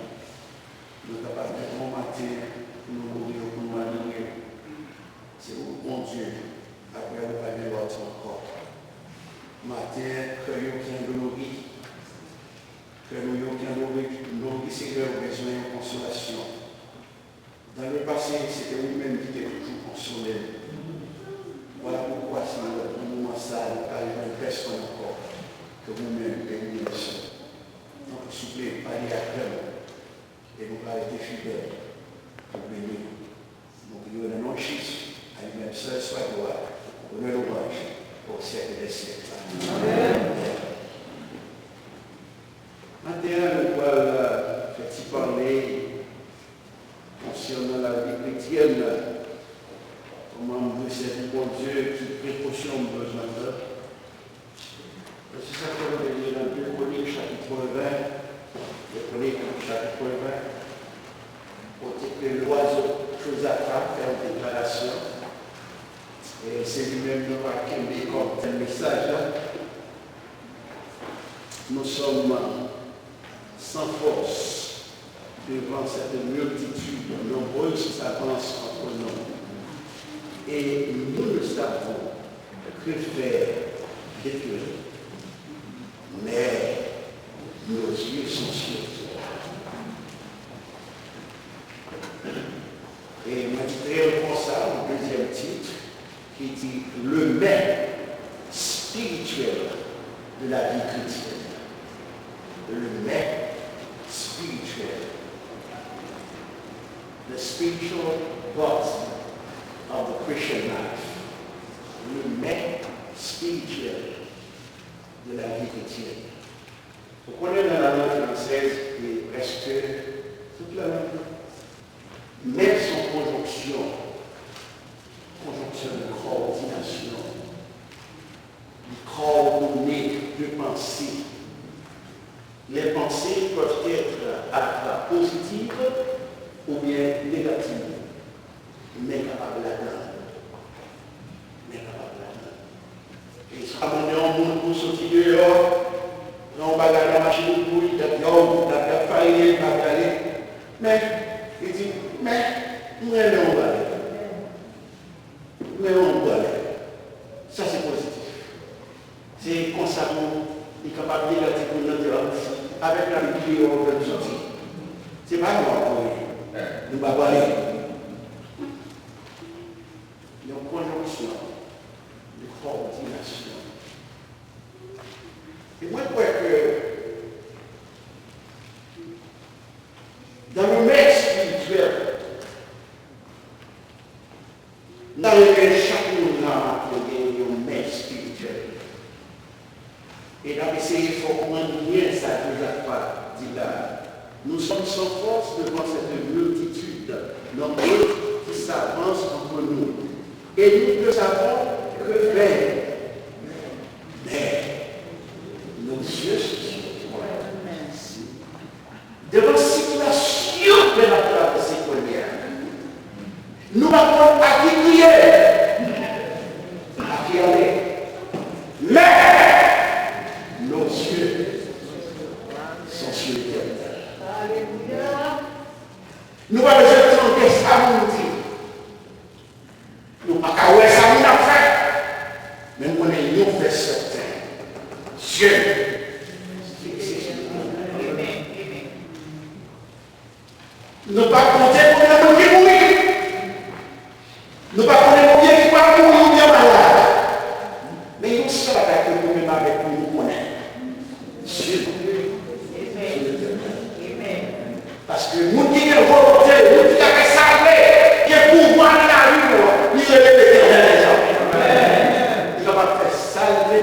Nou kapab gen yon maten pou nou loure w, pou nou adore w. Se ou, Bondye, apre ou pa gen lòt ankò. Maten an, kè yo ki andolori, kè nou yo ki andolori, Senyè, yo bezwen yon konsolasyon. Dan le pase, se te ou menm ki te toujou konsole n. Vwala poukwa, Senyè, nan moman sa a, nou pa jwenn pèsonn ankò ke ou menm, ke ou menm sèl. Donk, souple, pale avè nou. E nou ka rete fidèl pou beni w. Nou priye w nan non Jezi, a li menm sèl swa glwa, onè, lwanj, o syèk dè syèk. Amèn. Maten an, nou pral, euh, fè ti pale konsènan lavi kretyèn. Kòman m dwe sèvi Bondye, ki prekosyon m bezwen pran. Se sa k fè nou te li nan de Kwonik chapit ven, de Kwonik chapit ven, kote ke lwa Jozafat fè yon deklarasyon. E se li menm nou va kenbe kòm tèm mesaj la. Nous sommes sans force devant cette multitude nombreuse qui s'avance contre nous, et nous ne savons que faire de eux. Mais Nos yeux sont sur toi. E mwen titre l konsa, yon dezyèm tit, ki di Le mets spirituel de la vie chrétienne. Le mets spirituel. The spiritual part of the Christian life. Le mets spirituel de la vie chrétienne. Ou konnen nan lang fransèz, e prèske tout lang, mè se yon konjonksyon, konjonksyon de kowòdinasyon, li kowòdone de panse. Les pensées peuvent être à la fois positives ou bien négatives. Mè kapab ladan l. Mè kapab ladan l. E sa mande yon moun pou soti deyò, pran yon bagay nan machin pou li, t ap yow, t ap, t ap farinen, t ap gade. Men, li di, men, m renmen yon bagay. M renmen yon bagay. Sa se pozitif. Se konsa tou, li kapab negatif moun nan di, a, avèk la li deyò, fè m soti. Se pa nou ap voye. Nou pa prale. Yon konjonksyon de kowòdinasyon. E mwen kwè ke dans le mè espirityèl, n a renmen chak moun la maten gen yon mè espirityèl. E n ap eseye fè w konprann byen sa Jozafat di la. Nous sommes sans force devant cette multitude nombreuse qui s'avance contre nous. Et nous ne savons que faire. Mais nos yeux sont sur toi. Devan sitiyasyon ke n ap travèse kounye a, nou pa konn a ki kriye, a ki ale. Men, nos yeux sont sur l'Éternel. Nou pa bezwen tande sa moun di. Nou pa ka wè sa moun ap fè, men nou konnen yon fè sèten, zye n fikse sou Bondye. Nou pa konte konbyen moun ki mouri. Nou pa konnen konbyen ki pral mouri oubyen malad. Men yon sèl bagay ke nou menm avèk nou, nou konnen. Zye nou sou Letènèl. Paske moun ki gen volonte, moun ki ka fè sa l vle, gen pouvwa nan lavi nou an, li rele Letènèl dèzame. Li kapab fè sa l vle,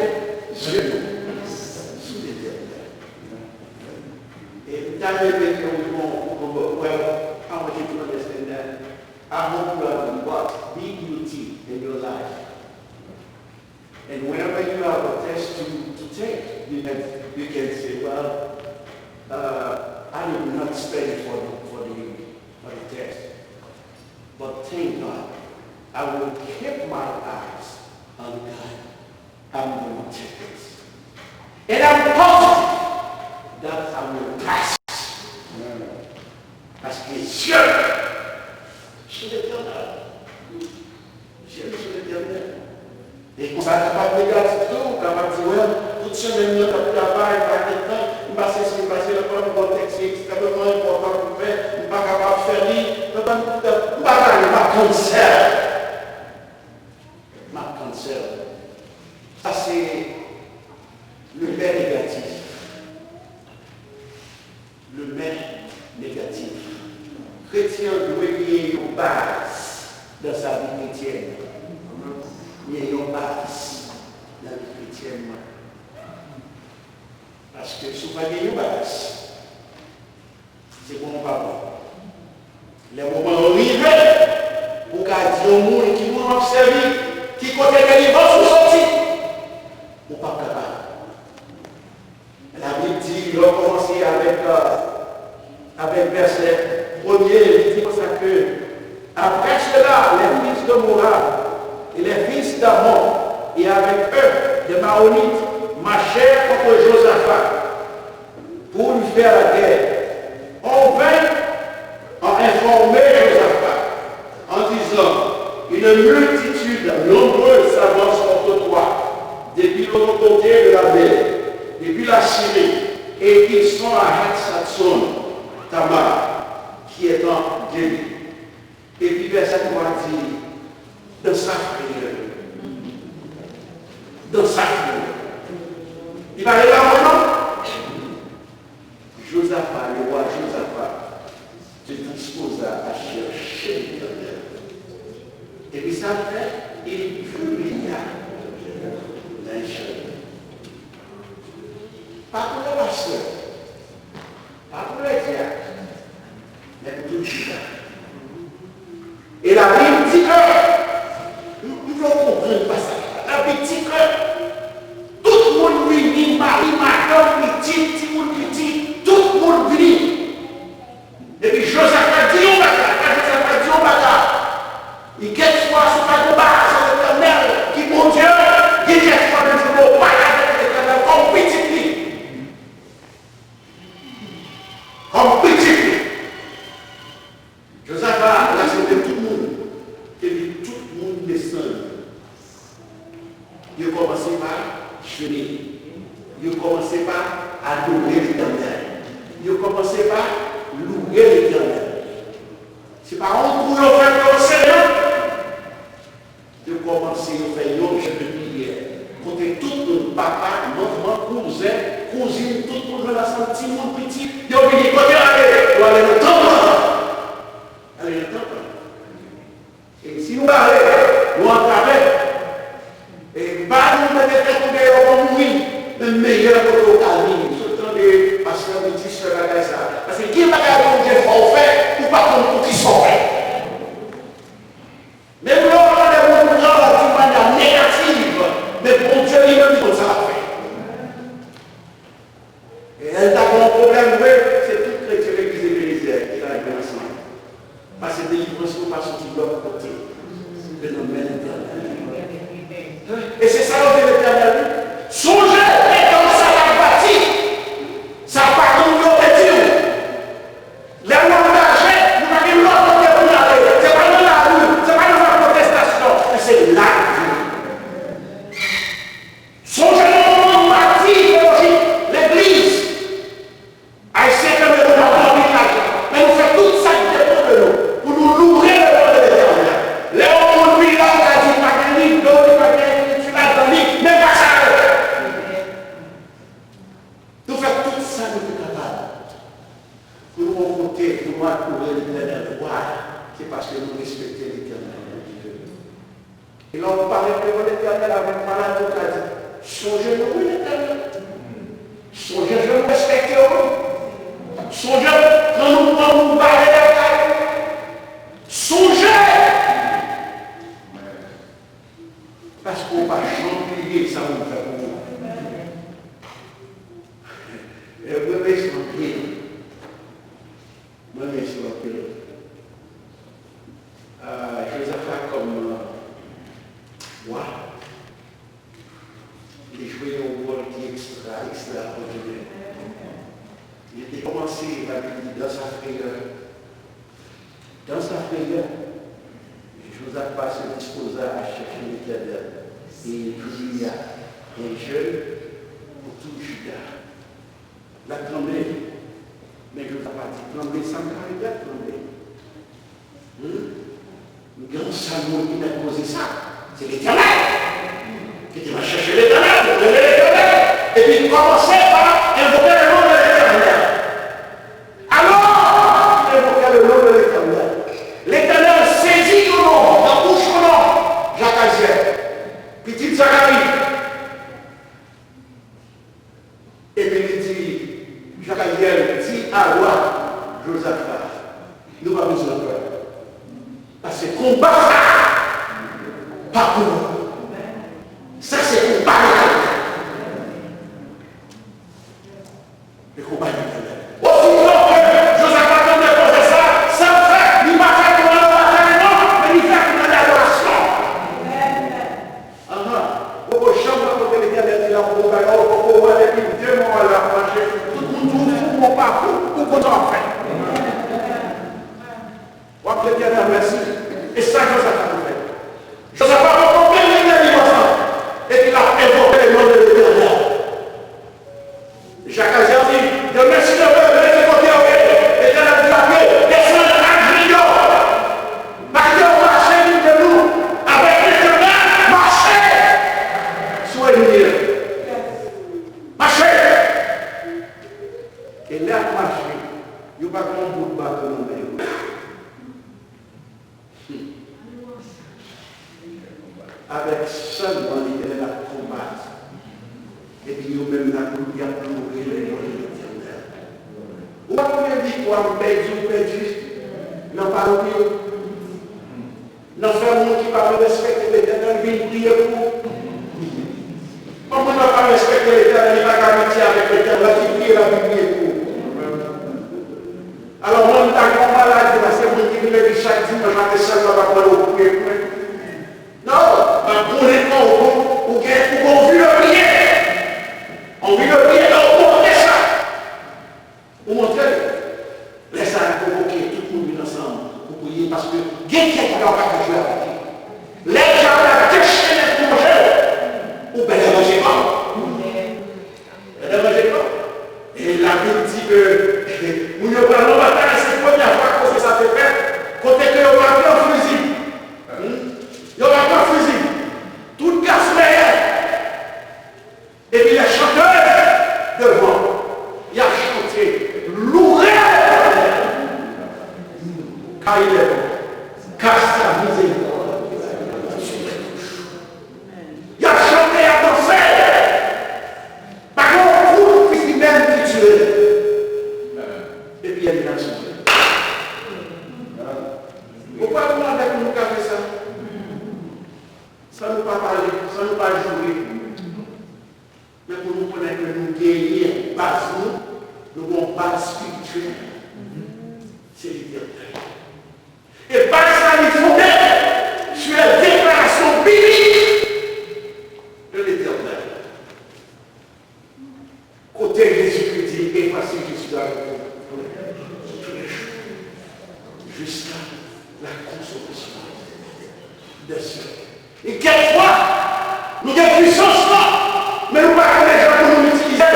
zye nou sou Letènèl. E m ta renmen ke w bon, bon, bon, well, I want you to understand that I hope you have got big duty in your life. And whenever you have a test to, to take, you can, you can say, well, uh, I did not study for the, for the, for the test. But thank God, I will keep my eyes on God. I'm gonna take this. And I'm positive that I will pass. Paske zye m sou Letènèl. Zye m sou Letènèl. E konsa, kapab negatif tou, ou kapab di, well, tout semèn nan, m t ap travay, m pa gen tan, m pase si, m pase la, m gon tèks ki ekstrèmeman enpòtan pou m fè, m pa kapab fè li, m pa, m pa, m pa, m ap cancel. M ap cancel. Sa se le mè negatif. Le mè negatif. Kretyen an dwe gen yon baz dans sa vie chrétienne. Gen yon baz nan vi kretyèn mwen. Paske si w pa gen yon baz, se bon ou pa bon. Lè moman an rive pou w ka di yon moun ki moun w ap sèvi, ki kote delivrans ou soti, ou p ap kapab. Labib di, lè w kòmanse avèk, euh, avèk vèsè premye, li di konsa ke, après cela, les fils de Moab et les fils d'Ammon et avec eux des Maonites marchèrent contre Josaphat pour lui faire la guerre. En vain, on informait Josaphat en disant, une multitude nombreuse s'avance contre toi depuis l'autre côté de la mer, depuis la Syrie, et ils sont Epi vèsè twa di, dans sa frayeur. Dans sa frayeur. Li pa rele ankò non. Jozafa, le roi Jozafa, se dispoza a chèche Letènèl. Epi sa l fè, il pria dans Israël. Pa pou le pastè, pa pou le dyak, men pou tout Jida. E Labib di ke, m, m vle w konprann pasaj la. Labib di ke tout moun vini, mari, madanm, pitit, timoun piti, tout moun vini. Epi Jozafa di yon bagay, pa Jozafa di yon bagay. Li kèk fwa si w pa gen yon bagay, se Letènèl ki Bondye, gen kèk fwa menm si w pa avèk Letènèl kòm pitit li. Kòm pitit li. Jozafa rasanble tout moun, epi tout moun desann. Yo kòmanse pa jene. Yo kòmanse pa adore Letènèl. Yo kòmanse pa louwe Letènèl. Se pa yon kou yo fè pou yo sere non. Yo kòmanse, yo fè yon jèn priyè. Kote tout moun, papa, manman, kouzen, kouzin, tout moun jwenn ansanm, timoun, pitit, yo vini. Kote yo ale? Yo ale nan tanp lan. Ale nan tanp lan. E si nou bare, nou antrave. E pa nou mete tèt nou deyò pou mouri. Men meyè kote w ka viv. Sot tande pastè Wilky fè bagay sa. Paske gen bagay Bondye fè w fè, ou pa konn poukisa w fè. Menm lè w tande moun pran w di manyè negativ, men Bondye li menm li konn sa l ap fè. E lè l ta gen yon pwoblèm vre, se tout kretyen legliz Ebenezè ki ta jwenn ansanm. Paske delivrans nou pa soti lòt kote ke nan men Letènèl. E se sa yo di Letènèl, wi. Sonje, letan sa t ap bati, sa pa konn yo te di w. Lè w angaje, nou pa gen lòt kote pou n ale. Se pa nan lari, se pa nan motestasyon, men se la. Sonje nan moman nou bati teyolojik legliz. Ayisyen kenbe nou nan anpil lajan, men nou fè tout sa k depann de nou pou nou louwe le non de Letènèl. Lè yon moun vini la, ou ka di pa gen rido, li pa gen ekriti ladan li, men pa sa yo. Nou fè tout sa nou te kapab pou nou yon kote pou nou adore Letènèl. Why? Se paske nou respekte Letènèl. E lè w parèt devan Letènèl avèk maladi, w ka di, sonje nou wi Letènèl. Sonje jan nou respekte w wi. Sonje kan nou pran nou bare lakay ou. Sonje! Paske w pa janm bliye sa moun fè pou ou. E mwen mesye anpil. Mwen mesye anpil. Ah, Jozafa kòm wa, li jwe yon wòl ki ekstra, ekstraòdinè. Li te kòmanse, Labib di, dans sa frayeur. Dans sa frayeur, Jozafa se dispoza a chèche Letènèl, e li priya, e jèn pou tout Jida. L ap tranble. Men Jozafa di, tranble, sa m ka rive ap tranble. Hmm? M gen yon sèl moun ki mèt koze sa. Se Letènèl. Ki te nan chèche Letènèl, rele Letènèl. Epi kòmanse pa envoke le non de Letènèl. Alò, li envoke le non de Letènèl. Letènèl sezi yon non nan bouch yon nonm, Jakazyèl, pitit Zakari. Epi li di, Jakazyèl di a wa Jozafa, nou pa bezwen pè. Paske konba sa a pa pou nou. Sa se konba nou pral fè. E konba nou pral fè. Ositò ke Jozafa tande koze sa a, sa l fè, li pa fè kounye a batay non, men li fè kounye a adorasyon. Anhan. Poko janm wè kote Letènèl di l ap fè yon bagay, ou poko wè depi de mwa w la ap mache, tout moun di w fou, w pa fou, ou konn sa w ap fè. W ap di Letènèl mèsi. E sa Jozafa te fè. Jozafa poko menm Yo pa gen yon bout baton nan men yo. Avèk sèlman Letènèl ap konbat. Epi yo menm y ap, y ap loure le non de Letènèl. Ou wè konbyen viktwa m pèdi, ou pèdi nan pale w? Nan fè moun ki pa respekte Letènèl vin priye pou ou. Yon moun nan pa respekte Letènèl, li pa gen amitye avèk Letènèl, l ap vin priye, l ap vin priye pou ou. Alò, mwen, m ta gen yon maladi, paske moun ki vin legliz chak dimanch maten sèlman p ap mande w priye pou mwen. Non, m ap konnen kò w, ou gen, ou gen anvi de priye. Anvi de priye, e ou montre sa. Ou montre l. Lè sa a, konvoke tout moun vin ansanm pou priye, paske gen kèk bagay ou pa ka jwe avèk li. Lè dyab la dechennen pou manje w, ou bèlè manje pa w. Bèlè manje pa w. E Labib di ke moun yo pral nan batay, se premyè fwa koze sa te fèt, kote ke yo pa pran fizi. Hmm? Yo pa pran fizi. Tout gason dèyè. Epi les chanteurs devan, y ap chante, louwe Letènèl, car il est bon, car sa mizerikòd. Y ap chante, y ap danse. Pa gen yon kout fizimèn ki tire. Epi ènmi a sonje. Ou pa konn avèk nou ka fè sa. San nou pa pale, san nou pa joure. Men pou nou konnen ke nou genyen baz nou, nou gen yon baz espirityèl. Se Letènèl. E baz sa li fonde sur les déclarations bibliques de l'Éternel. Kote Jezikri di, efase Jezi a toulejou, jiska la konsomasyon dè syèk. E kèk fwa, nou gen pwisans lan, men nou pa konnen jan pou nou itilize l.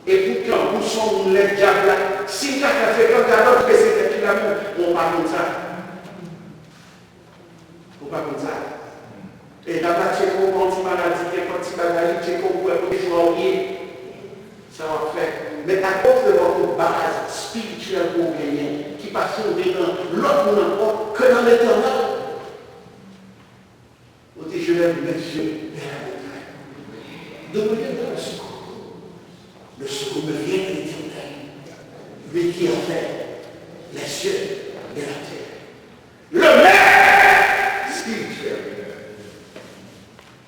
E poutan, ou se yon moun lè dyab la, si l ta fè frekan gadò, l peze tèt li la, men ou pa konn sa. Ou pa konn sa. E l ap tcheke w pa yon ti maladi, kenpòt ti bagay, li tcheke w pou wè kote jwa w ye. Sa w ap fè. Men akoz de yon baz espirityèl ke w genyen, ki pa fonde nan lòt moun ankò, ke nan Letènèl. Ou di, je lève mes yeux vers la montagne. D'où me viendra le secours? Le secours me vient de l'Éternel, lui qui a fait les cieux et la terre. Le maître spirituel.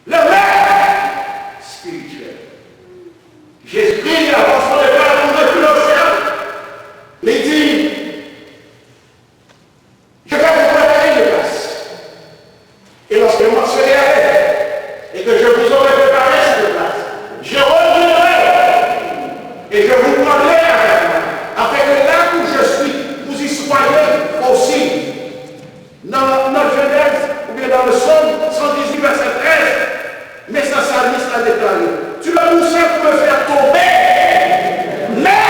Le maître spirituel. Jezikri, apòstòl Pòl ap montre Filosèf, li di, je vais vous préparer une place. Et lorsque je m'en serai allé, et que je vous aurai préparé cette place, je reviendrai et je vous prendrai avec moi, afin que là où je suis, vous y soyez aussi. Nan, nan Jenèz, oubyen nan Sòm san dizuit, vèsè trèz, men sa salmis la deklare, tu me poussais pour me faire tomber, mais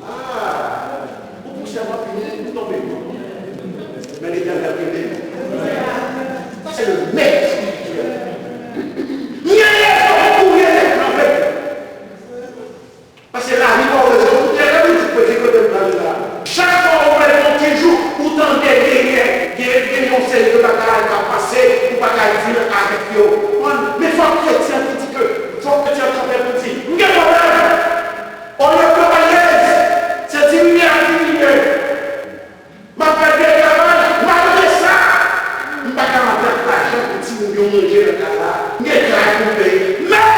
Ah, ou pouse m anpil, m tonbe. Men Letènèl kenbe m. Sa se le mèt espirityèl. Gen rezon pou kouri nan mèt la. Paske lavi pa w rezon pou tèt ou di kote kote m pral la. Chak fwa ou wè yon ti jou, ou tande genyen, gen, gen yon seri de bagay k ap pase, ou pa ka di l avèk yo. Men fòk kretyen ki di ke, fòk kretyen kanpe pou di, m gen pwoblèm. Olye ke alyèz, se diminye ak diminye. M ap pèdi travay, malgre sa, m pa ka antre ak lajan pou timoun yo manje nan kay la. M gen kay pou m peye. Men!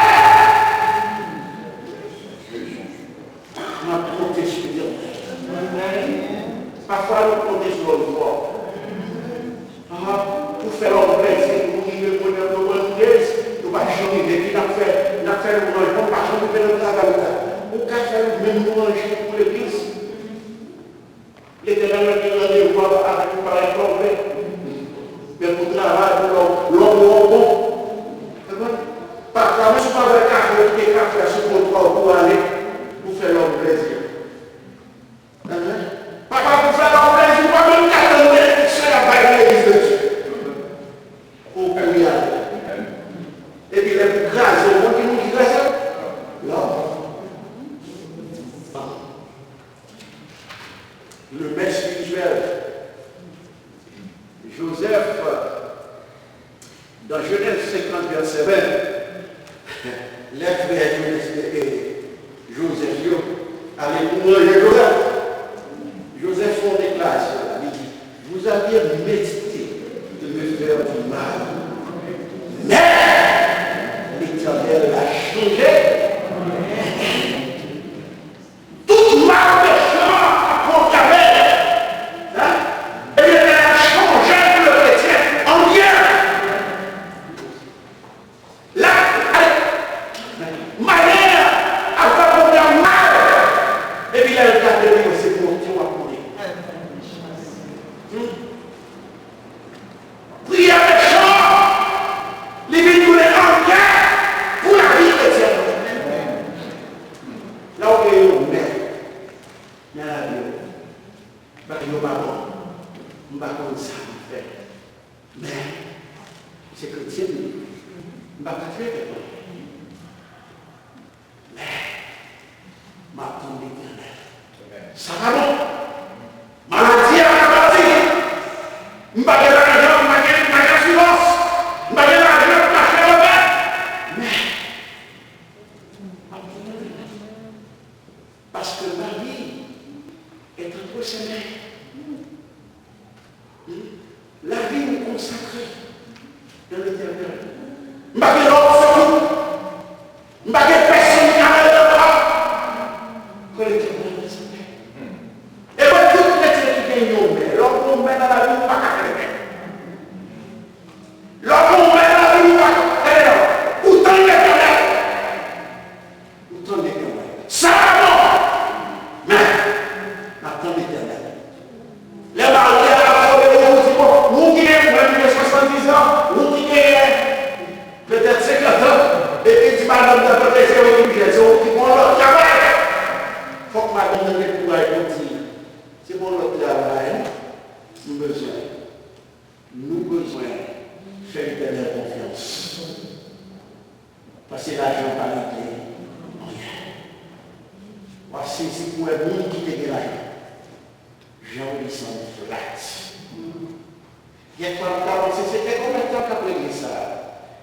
M ap konte sou Letènèl. Pafwa, nou konte sou lòm twòp. Aha, pou fè lòm plèzi, pou nou rive konnen nou pran nou dezi, nou pa janm rive. Epi n ap fè, n ap fè lwanj, bon, nou pa janm rive nan travay la. Ou ka fè menm lwanj pou legliz. Letènèl mete randevou avèk ou parèt lòm vle. Men pou travay, pou lòm, lòm wè w bon. Konprann? Pafwa, menm si w pa bwè kafe, ou kite kafe a sou kontwa w pou w ale, pou fè lòm plèzi. Papa, pou fè lòm plèzi, ou pa menm ka tann benediksyon y ap bay nan legliz de Dye. Pou w kouri ale. Epi lè pou kraze, ou konn ki moun ki kraze w? Lòm. Le mè espirityèl, Joseph, dans Genèse cinquante, verset vingt, lè frè Joseph, eh, Joseph yo ale pou manje Joseph, Joseph fè yon deklarasyon la, li di, Vous aviez médité de me faire du mal, mais l'Éternel a changé. Tout mal mechan ap pwograme, hein? Epi Letènèl ap chanje pou le kretyen an byen. L ap, malè ap fè pwogram mal. Epi lè l gade li, se byen w ap konnen. Hmm. Priyè mechan, li vin tounen ankyè pou lavi kretyen. Lè w gen yon mè nan lavi w, bagay yo pa bon, m pa konn sa m fè. Men, se kretyen m ye. M pa ka fè kèk bagay. Men, m ap tann Letènèl. Sa pa bon. Maladi a pa pati. M pa gen lajan, m pa gen, m pa gen asirans. M pa gen lajan pou m achte remèd. Men, m ap tann Letènèl. Paske lavi est entre ses mains. Lavi m konsakre nan Letènèl. M pa gen lòt sekou. M pa gen pèsonn ki ka rele m ankò. Ke Letènèl prezante. E mwen, tout kretyen ki gen yon mè, lè w gen yon mè nan lavi w, ou pa ka fè mè. Lè w gen yon mè nan lavi w, ou pa ka fè mè. Ou tann Letènèl. Ou tann Letènèl. Sa pa bon. Men, n ap tann Letènèl. Lè mari a ap fòme, ou di, bon, ou ki gen, mwen ki gen swasanndiz an, ou ki gen petèt senkant an, epi di madanm nan, kote se ou ki jèn, se ou ki gon lòt travay. Fòk madanm nan gen kouraj pou di, se gon lòt travay, m bezwen. Nou bezwen fè Letènèl konfyans. Paske lajan pa regle anyen. W ap sezi pou wè moun ki te gen lajan, jan yo desann flat. Kèk fwa, m ta panse se kèk omèt k ap regle sa.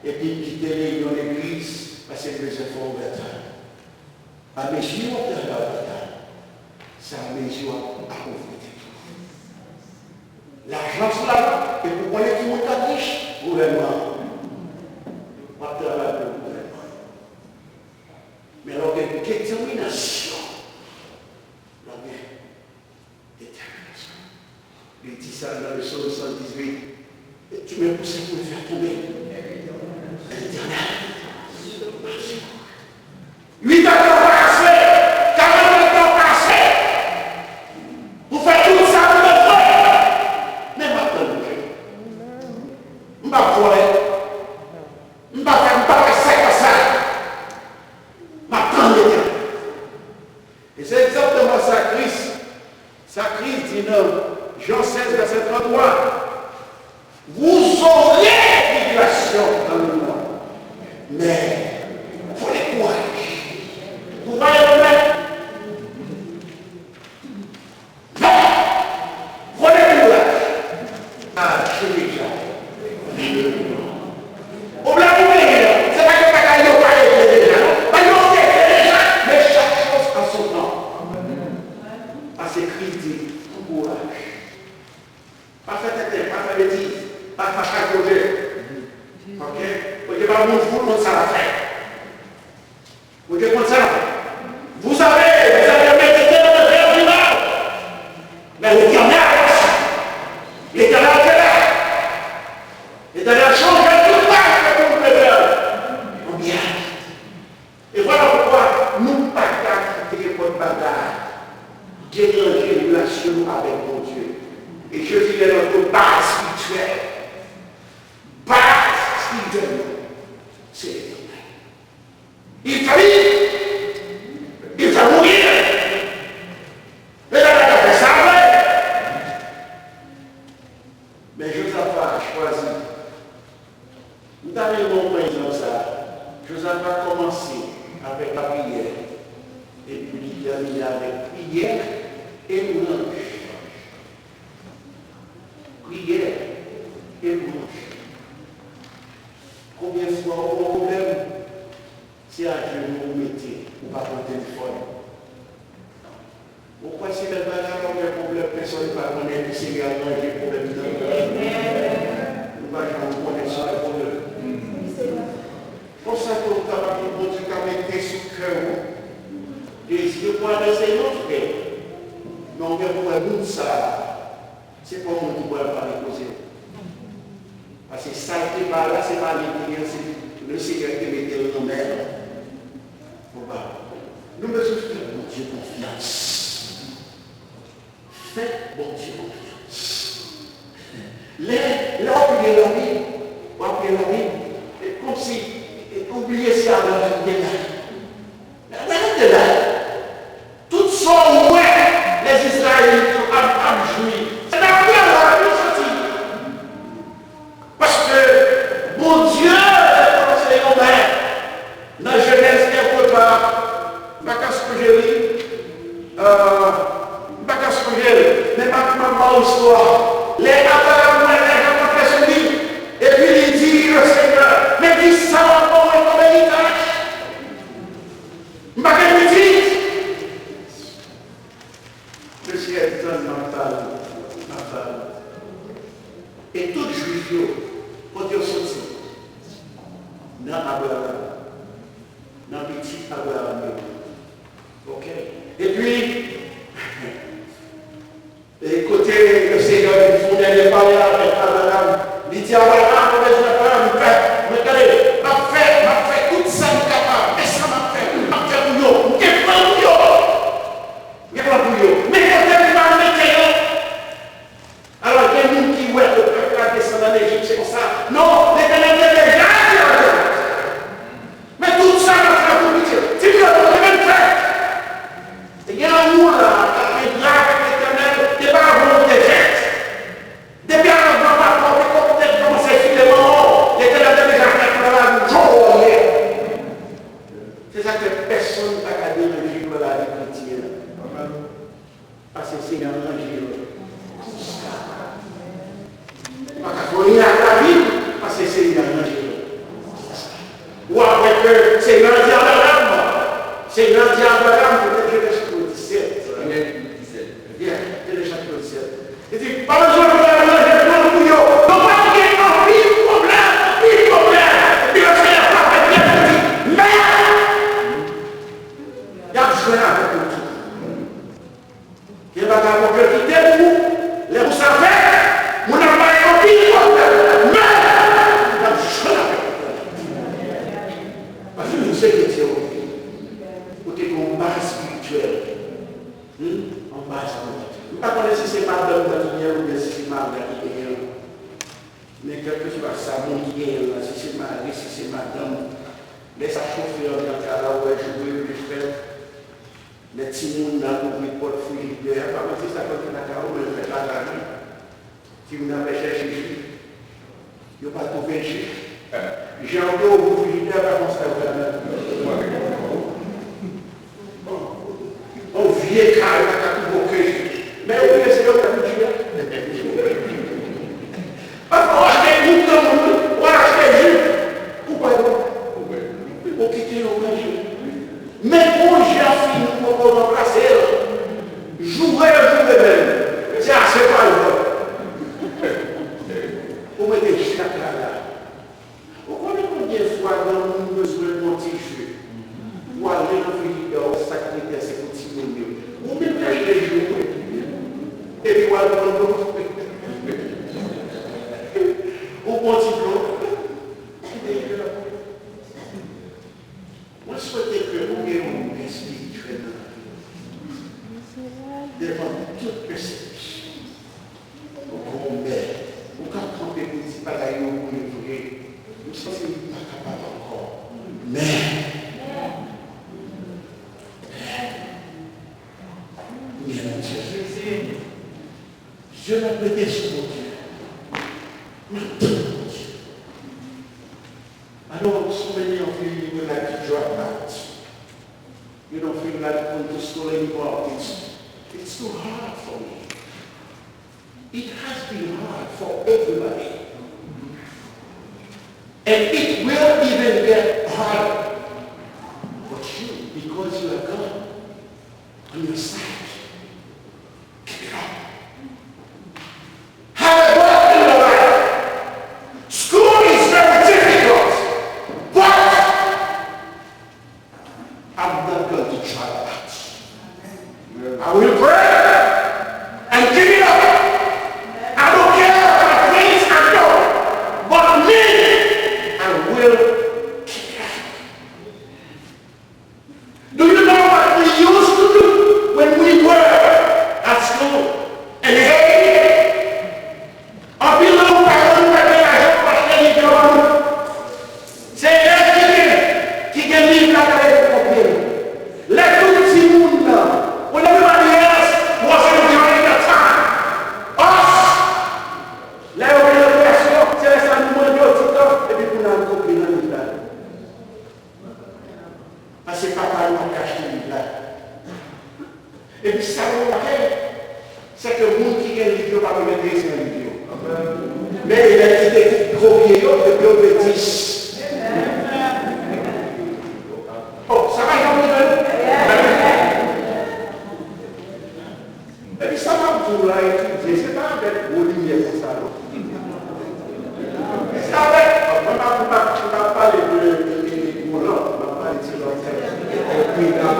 Epi m kite reyinyon legliz, paske m bezwen fè ovètay. Amezi w ap travay, sa amezi w ap apovri tèt ou. Lajan sou lajan, epi w konnen ki moun k ap rich? Gouvènman an. W ap travay pou gouvènman an. Men lè w gen detèminasyon, lè w gen detèminasyon. Li di sa nan le Sòm san dizuit. Et tu me pousses pour me faire tomber. Letènèl. Uit an pase, karant an pase. Ou fè tout sa pou mwen. Men m ap tann ou. M p ap vòlè. M p ap fè, m p ap fè sa, sa. M ap tann Letènèl. E se egzakteman sa Kris, sa Kris di nan Jan sèz, vèsè tranntwa, Vous aurez tribulation dans le monde, mais prenez courage. Vous voyez le maître? Men, prenez courage. Ah, je l'ai déjà. Pwoblèm ou genyen an, se pa ke bagay yo pa regle deja, non. Bagay yo regle deja, men chaque chose en son temps. Paske Kris di, pran kouraj. Pa fè tenten, pa fè betiz, pa fache ak Bondye. Ok? Bondye pa moun fou, l konn sa l ap fè. Bondye konn sa l ap fè. Vous avez, vous avez médité de me faire du mal. Mais l'Éternel, l'Éternel était là. L'Éternel changeait toute page que vous voulez faire en bien. E vwala poukwa nou pa ka kite nenpòt bagay deranje relasyon nou avèk Bondye. E Jezi lè nan tout baz espirityèl. Baz espirityèl nou, se Letènèl. Il t'a dit, il t'a mourir. Letènèl ta fè sa vre. Men Jozafa chwazi. M ta renmen w pran egzanp sa a. Jozafa kòmanse avèk lapriyè, epi li tèmine avèk priyè e lwanj. Ou kwè se lè bagay la ou gen pwoblèm, pèsonn pa konnen, epi Senyè a ranje pwoblèm nan. Nou pa janm konnen si w gen pwoblèm. Konsa tou, ou kapab di Bondye ka mete sou kè w dezi pou adrese yon frè. Men ou gen pou wè moun sa a, se pa yon moun ki pral pale koze w. Paske sa l te ba la, se pa li ki gen, se Lesenyè ki te mete l nan men l. Bon, ba, nou bezwen fè Bondye konfyans. Fè Bondye konfyans. Lè, lè w ap li Labib, w ap li Labib, e kòmsi, e, ou bliye si Abraram te la. Abraram te la. Tout sa w wè Lèzizrayelit yo ap, ap jwi, se nan Abraram yo soti. Paske Bondye te pwononse yon mè nan Jenèz kèlkepa, m pa ka sonje li, euh, m pa ka sonje l, men m ap, m ap ba w istwa. Lè Abraram wè nèg la kanpe sou li, epi li di Lesenyè, men kisa w ap ban mwen kòm eritaj? M pa gen pitit. Lesenyè di, tann, m ap ba l, m ap ba l. E tout Jwif yo, kote yo soti? Nan Abraram. Nan pitit Abraram yo. Oke. Epi, e kote Lesenyè vin fè yon dènye pale avèk Abraram, li di Abraram, ou bezwen pè, m pè. Men tande, m ap fè, m ap fè tout sa m kapab. Men sa m ap fè, m ap fè pou yo. M gen plan pou yo. M gen plan pou yo. Men kote m pral mete yo? Alò, gen moun ki wè ke pèp la desann ann Ejip, se konsa. Non, Letènèl te deja di Abraram. Men tout sa m ap fè pou pitit. Ti pitit, mwen menm fè. Te gen anwo la, k ap gen gra avèk Letènèl, te pa avan ou te fèt. Depi avan granpapa w te kòmans file manman w, Letènèl te deja fè travay ou jan w ye. Se sa k fè pèsonn pa ka deranje plan lavi kretyen an. Paske Senyè a ranje l. Ou pa ka fè anyen ak lavi, paske Senyè a ranje l. Ou ap wè ke Senyè a di Abraram, Senyè a di Abraram, petèt Jenèz chapit disèt. Yeah, Jenèz chapit disèt. Li di, pa bezwen pè, mwen ranje plan pou yo. Donk, w ap gen anpil pwoblèm, anpil pwoblèm. Epi Lesenyè pa fè pyès, li di, men, y ap jwenn avèk nou tou. Gen bagay Bondye kite pou ou, lè pou sa fèt, moun ap bay anpil pwoblèm, men, y ap jwenn avèk ou. Paske nou se kretyen, ou te gen yon baz espirityèl. Hmm? Yon baz Bondye. M pa konnen si se madanm nan ki genyen l oubyen si se mari a ki genyen l. Men kèlkeswa sa, moun ki genyen l la, si se mari, si se madanm, lè sa chofe anndan kay la, ou wè joure yo te fèt. Lè timoun nan louvri pòt frijidè a, pa mwen se sa k ap fèt lakay ou, men yo fèt lakay mwen. Timoun nan pral chèche ji. Yo pa twouve ji. Jan yo te ouvri frijidè a, pa konsa yo fè menm. On vye kay la ka twouve okenn ji. Men yo bliye se yo k ap ji a. Pafwa w achte, ou granmoun wi, w al achte ji, ou pa wè. Ou kite yo manje. Men gon ji a fini, ou poko ranplase l. Joure yo joure menm. Se ase pa l vre. Ou mete ji lakay la. Ou konnen konbyen fwa granmoun bezwen yon ti ji? Ou ale nan frijidè, ou sa k rete a se pou timoun yo. Ou menm ki achte ji ou, epi w al pran dlo. Ou pran ti dlo. Mwen swete ke ou gen yon men espirityèl nan lavi w. Devan tout pèsekisyon, ou gen yon men, ou ka kanpe pou di bagay yo pou yo vre. M santi m pa kapab ankò. Men, men, ou gen Bondye. Bondye n ap rete sou Bondye. N ap tann Bondye. I know so many of you, you would like to drop out. You don't feel like going to school anymore. It's, it's too hard for me. It has been hard for everybody. And it will even get harder. But you, because you have God on your side, I will pray and give it up. I don't care what things I know, but me, I will keep it. Do you know what we used to do when we were at school? And hey, anpil nan nou paran nou pa t gen lajan pou achte liv yo ban nou. Se lè ki gen, ki gen liv la k ale pou konpil. Lè tout timoun nan, ou leve maten, "Yes, what's in your time?" Us! Lè yo gen rekreyasyon, se lè sa nou mande yo ti tan, epi pou n al konpil nan liv la. Paske papa yo ap achte liv la. Epi sa nou remake, se ke moun ki gen liv yo pa menm enterese nan liv yo. Men elèv ki te kopye yo, epi yo te dis. Oh, sa pa janm rive nou? Epi sa m ap di w la, etidye, se pa avèk gwo limyè konsa, non. Se avèk, mwen pa, mwen pa, mwen pa pale de, de, de, de gwo lanp, mwen pale ti lanp, eh, prida,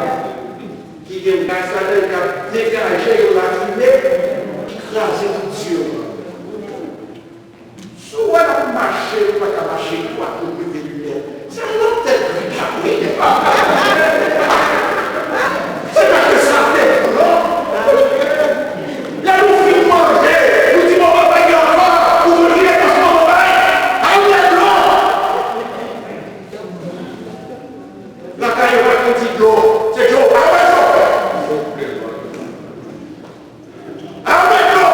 ki gen gaz ladan l, k ap degaje yon lafimen ki kraze tout zye w. Si w wè n ap mache, nou pa ka mache dwat, nou mete limyè. Se yon lòt tèt gri k ap rele. Se pa ke sa tèt nou, non. Lè nou fin manje, nou di, "Bon, papa, gen ankò, ou vle rete nan bon, papa, al nan dlo." Lakay yo pa gen ti dlo, se dlo, a wè dlo. Amèn, non!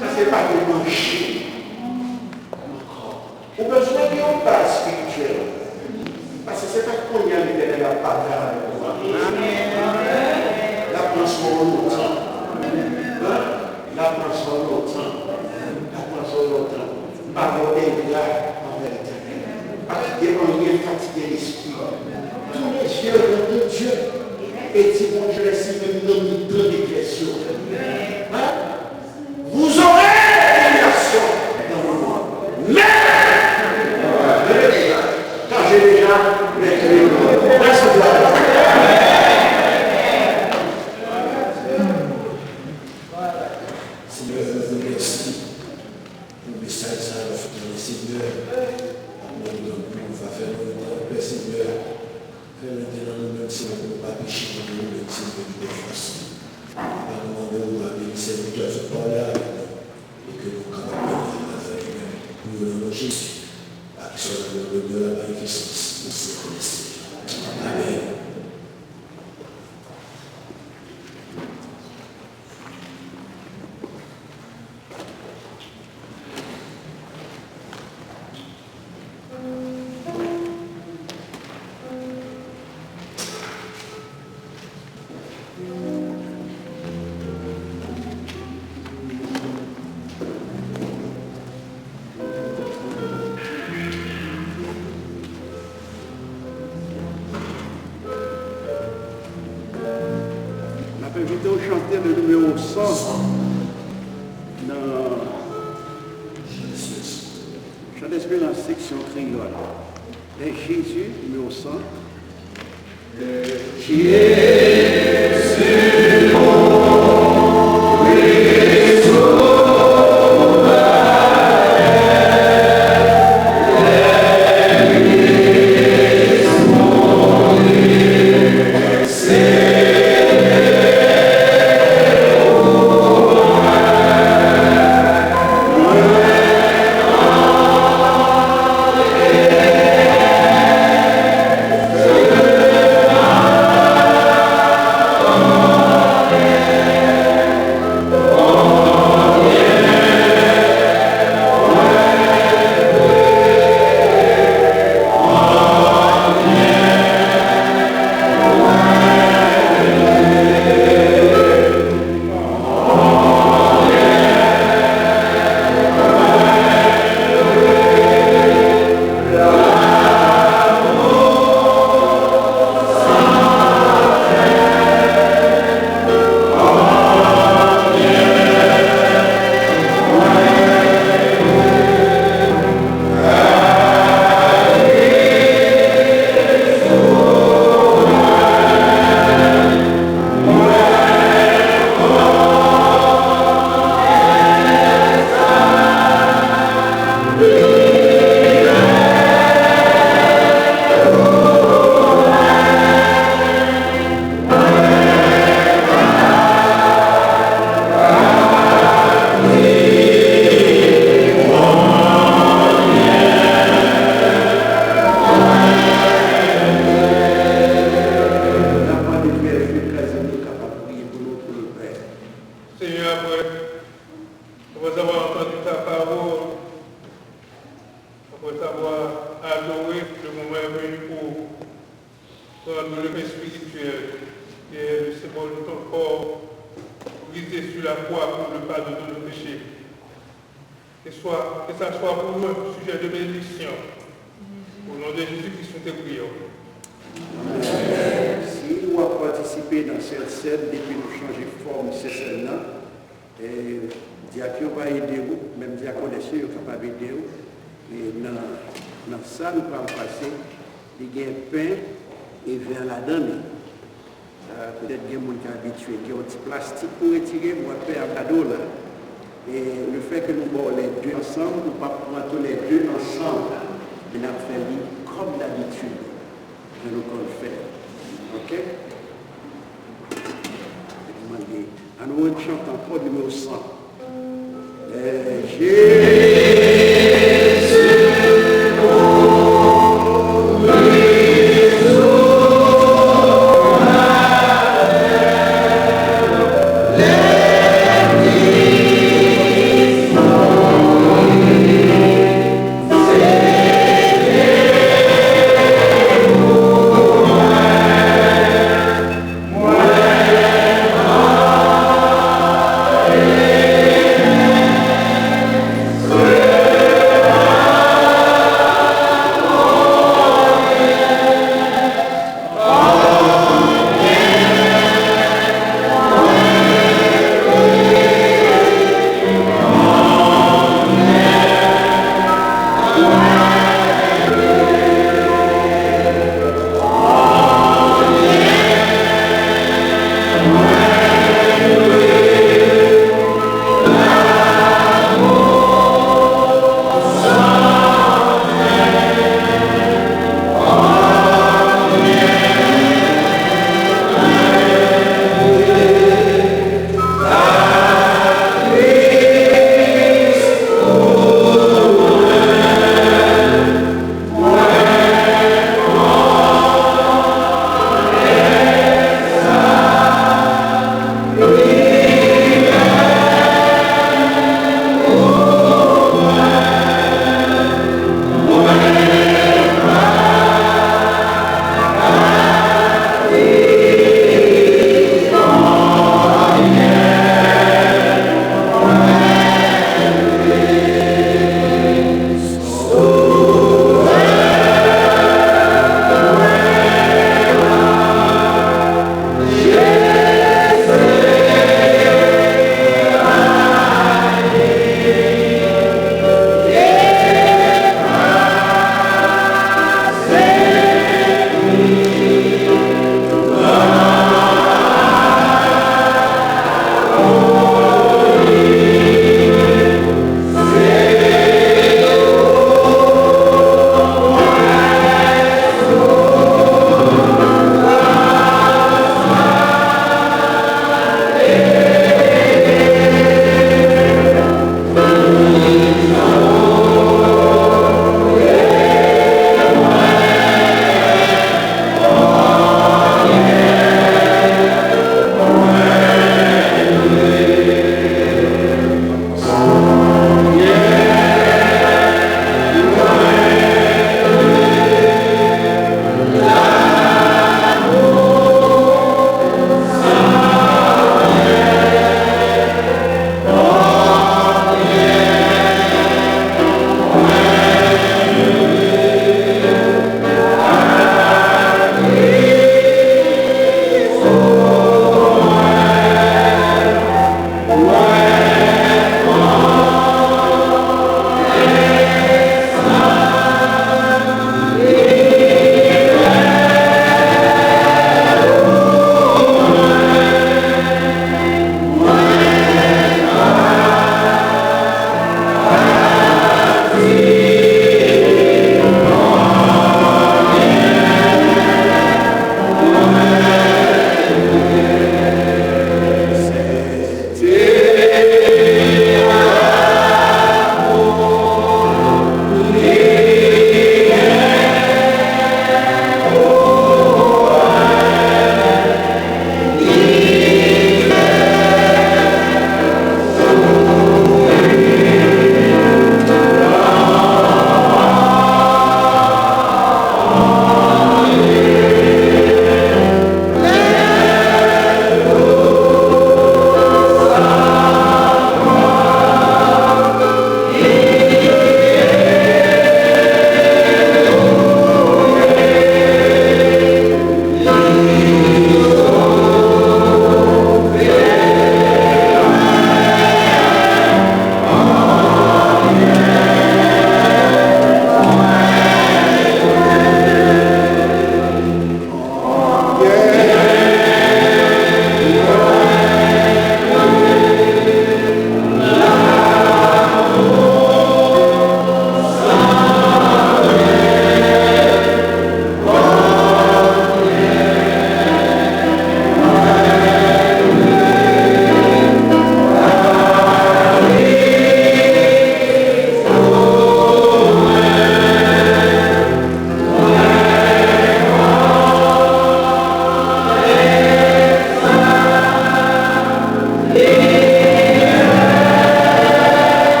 Sa se pa de manje ankò. Ou bezwen gen yon baz espirityèl. Paske se pa kounye a Letènèl ap pale avèk ou a. L ap pran swen w lontan. Hein? L ap pran swen w lontan. L ap pran swen w lontan. Pa gen engra anvè Letènèl. Pa kite anyen fatige lespri w. Tourne zye w nan Bondye e di, "Bondye, mèsi, menm nan mitan detrès yo." Hein? Vous aurez des révélations dans le monde. Mais, je le dis, quand j'ai déjà vécu, merci. Senyè, nou di w mèsi pou mesaj sa a nou fin tande, Senyè. Ap mande w pou w va fè nou rete anpè, Senyè. Fè l rete nan nou menm, Senyè, pou nou pa peche kont ou menm, Senyè, de tout fason. Papa, nou mande w pou w beni sèvitè sot pale avèk nou, e ke nou kapab beni avèk li menm, pou yo nan non Jezi, a ki sèl la glwa, lonè, la magnificence, nou Senyè, nou Senyè. Amèn. N ap envite w chante le nimewo san nan Chan Esperans, seksyon kreyòl. Lè Jezi, nimewo san. Ton corps brisé sur la croix pour le pardon de nos péchés. Que soit, que ça soit pour nous un sujet de bénédiction. Au nom de Jésus-Christ, nous te prions. Si w ap patisipe nan Sent Sèn depi nou chanje fòm Sent Sèn nan, e, dyak yo va ede w, menm dyakonès yo, yo kapab ede w. E nan, nan sa nou pral pase, li gen pen e vè ladan li. Ah, petèt gen moun ki abitye, gen yon ti plastik pou retire, m wè pè a ba w la. E le fè ke nou ba w lè de ansanm, ou p ap pran tou lè de ansanm, men n ap fè li kòm dabitid, jan nou konn fè. Oke? Mande. Ann nou chante ankò nimewo san.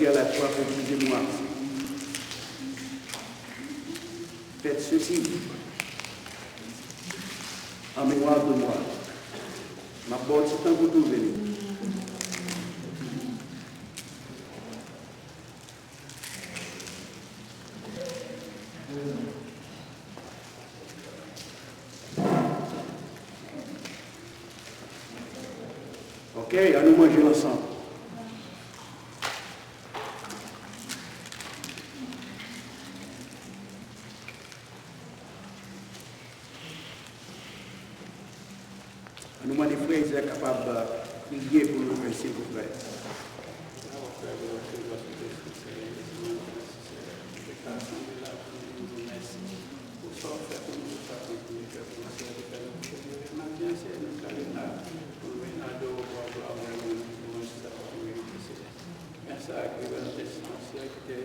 à la croix pour vous et moi. Faites ceci en mémoire de moi. M ap ba w ti tan pou w twouve li. Ok, ann nou manje l ansanm. Ann nou mande frè Isaac kapab, euh, priye pou nou, silvouplè. Pou sa w fè pou nou, pou sa w kontinye fè pou nou, Seyè, pou fè nou kouche nou leve maten an, Seyè, nou ka leve la pou nou vin adore w, pou adore w, pou nou jis sa w merite, Seyè. Mèsi ak reverans Seyè ki te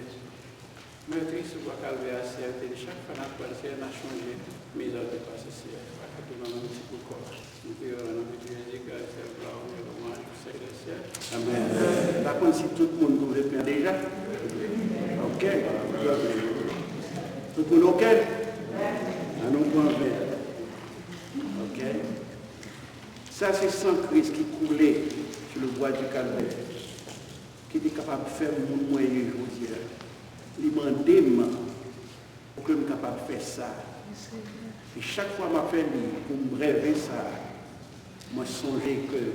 mètri sou bwa Kalvè a, Seyè, te di chak fwa n ap pran l, Seyè, n a chonje mizè w te pase, Seyè. Pa fè tou nan yon ti kou kò. Nou priye w nan non de Jezi, grasye glwa, onè, lwanj, sèk dè syèk. Amèn. M pa konn si tout moun twouve pen an deja. Ok. Tout moun ok? Ann nou pran pen. Ok. Sa se san Kris ki koule sou le bwa di Kalvè, ki te kapab fè m moun mwen ye jodi a. Li mande m pou ke m kapab fè sa. E chak fwa m ap fè li, pou m reve sa, mwen sonje ke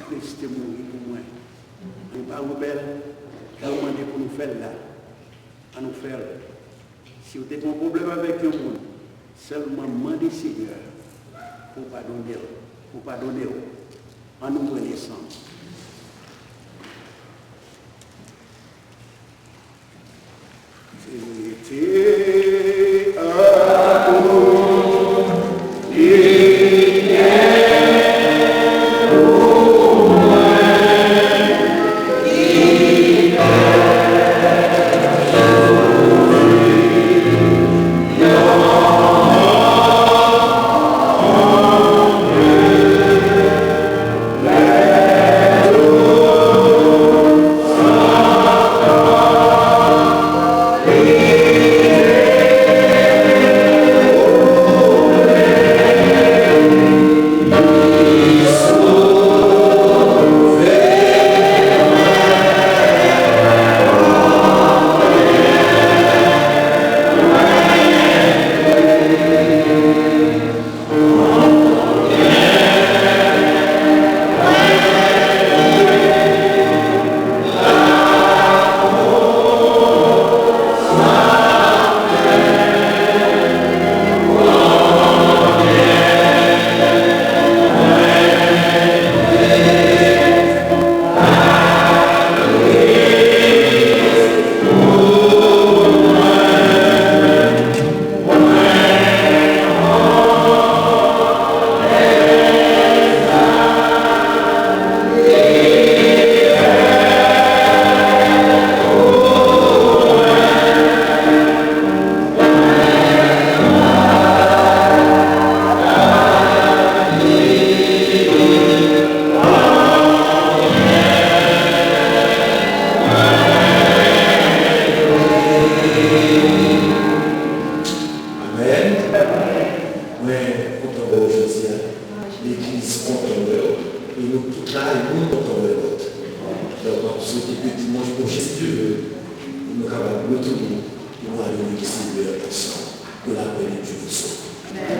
Kris te mouri pou mwen. Nou pa rebèl, jan w mande pou nou fè l la. Ann nou fè l. Si w te gen yon pwoblèm avèk yon moun, sèlman mande Senyè a pou padone l, pou padone w. Ann nou priye ansanm. Mete amour Amèn. Mwen kontan wè w jodi a. Legliz kontan wè w. E nou tout la, e nou kontan wè lòt. Donk, m ap swete ke dimanch pwochen, si Dye vle, nou kapab retounen pou nou adore Senyè a ansanm. Que la paix de Dieu vous soit.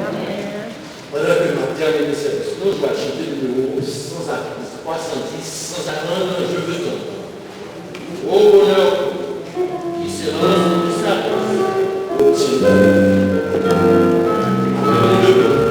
Amèn. Pandan ke m ap tèmine sèvis nou, nou pral chante nimewo san a, twa san dis, san a, non, non, je veux t'entendre. Ô bonheur qui s'élance, qui s'approche, obtiens la vie. Alelouya.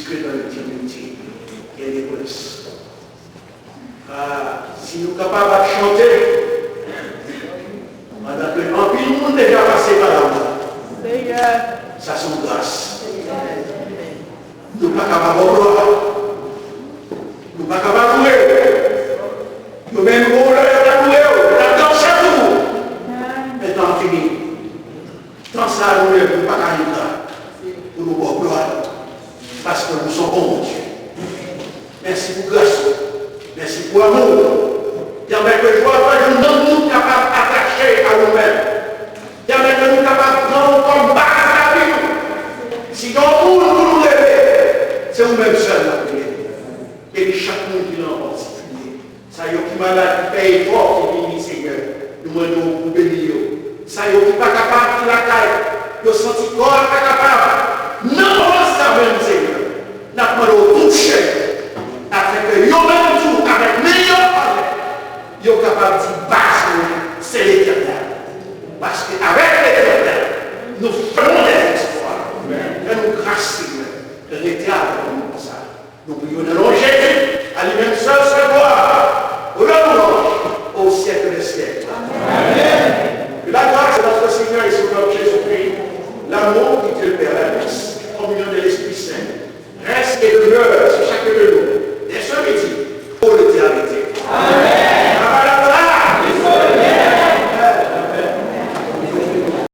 Ke nan etènite, gen rekonesans. Ah, si nou kapab ap chante, pandan ke anpil moun deja pase pa la, Senyè, sa se yon gras. Nou pa ka pa ba w glwa. Nou pa ka pa louwe. Yo menm, yo lè yo ta louwe w, yo ta danse pou ou. Men tan an fini. Tan sa a, nou menm, nou pa ka viv la pou nou ba w glwa, paske nou se yon bon Bondye. Mèsi pou gras ou. Mèsi pou amou ou. Pèmèt ke jou apre jou, nanm nou kapab atache a ou menm. Pèmèt ke nou kapab pran ou kòm baz lavi nou. Si gen yon moun pou nou rele, se ou menm sèl n ap rele. Beni chak moun ki la an patikilye. Sa yo ki malad, ki fè efò, ki vini, Senyè, nou mande w pou beni yo. Sa yo ki pa kapab, ki lakay, yo santi kò a pa kapab, nan moman sa menm, Senyè, n ap mande w touche yo, afin ke yo menm tou, avèk men yo anlè, yo kapab di, baz mwen, se Letènèl. Paske avèk Letènèl, nou fè dèzèksplwa. Fè nou gras, Senyè, rete avèk nou konsa. Nous prions dans le nom de Jésus, à lui-même seul soit gloire, honneur, louange, au siècle des siècles. Amen. Que la grâce de notre Seigneur et Sauveur Jésus-Christ, l'amour de Dieu le Père, la douce communion de l'Esprit Saint, reste et demeure sur chacun de nous,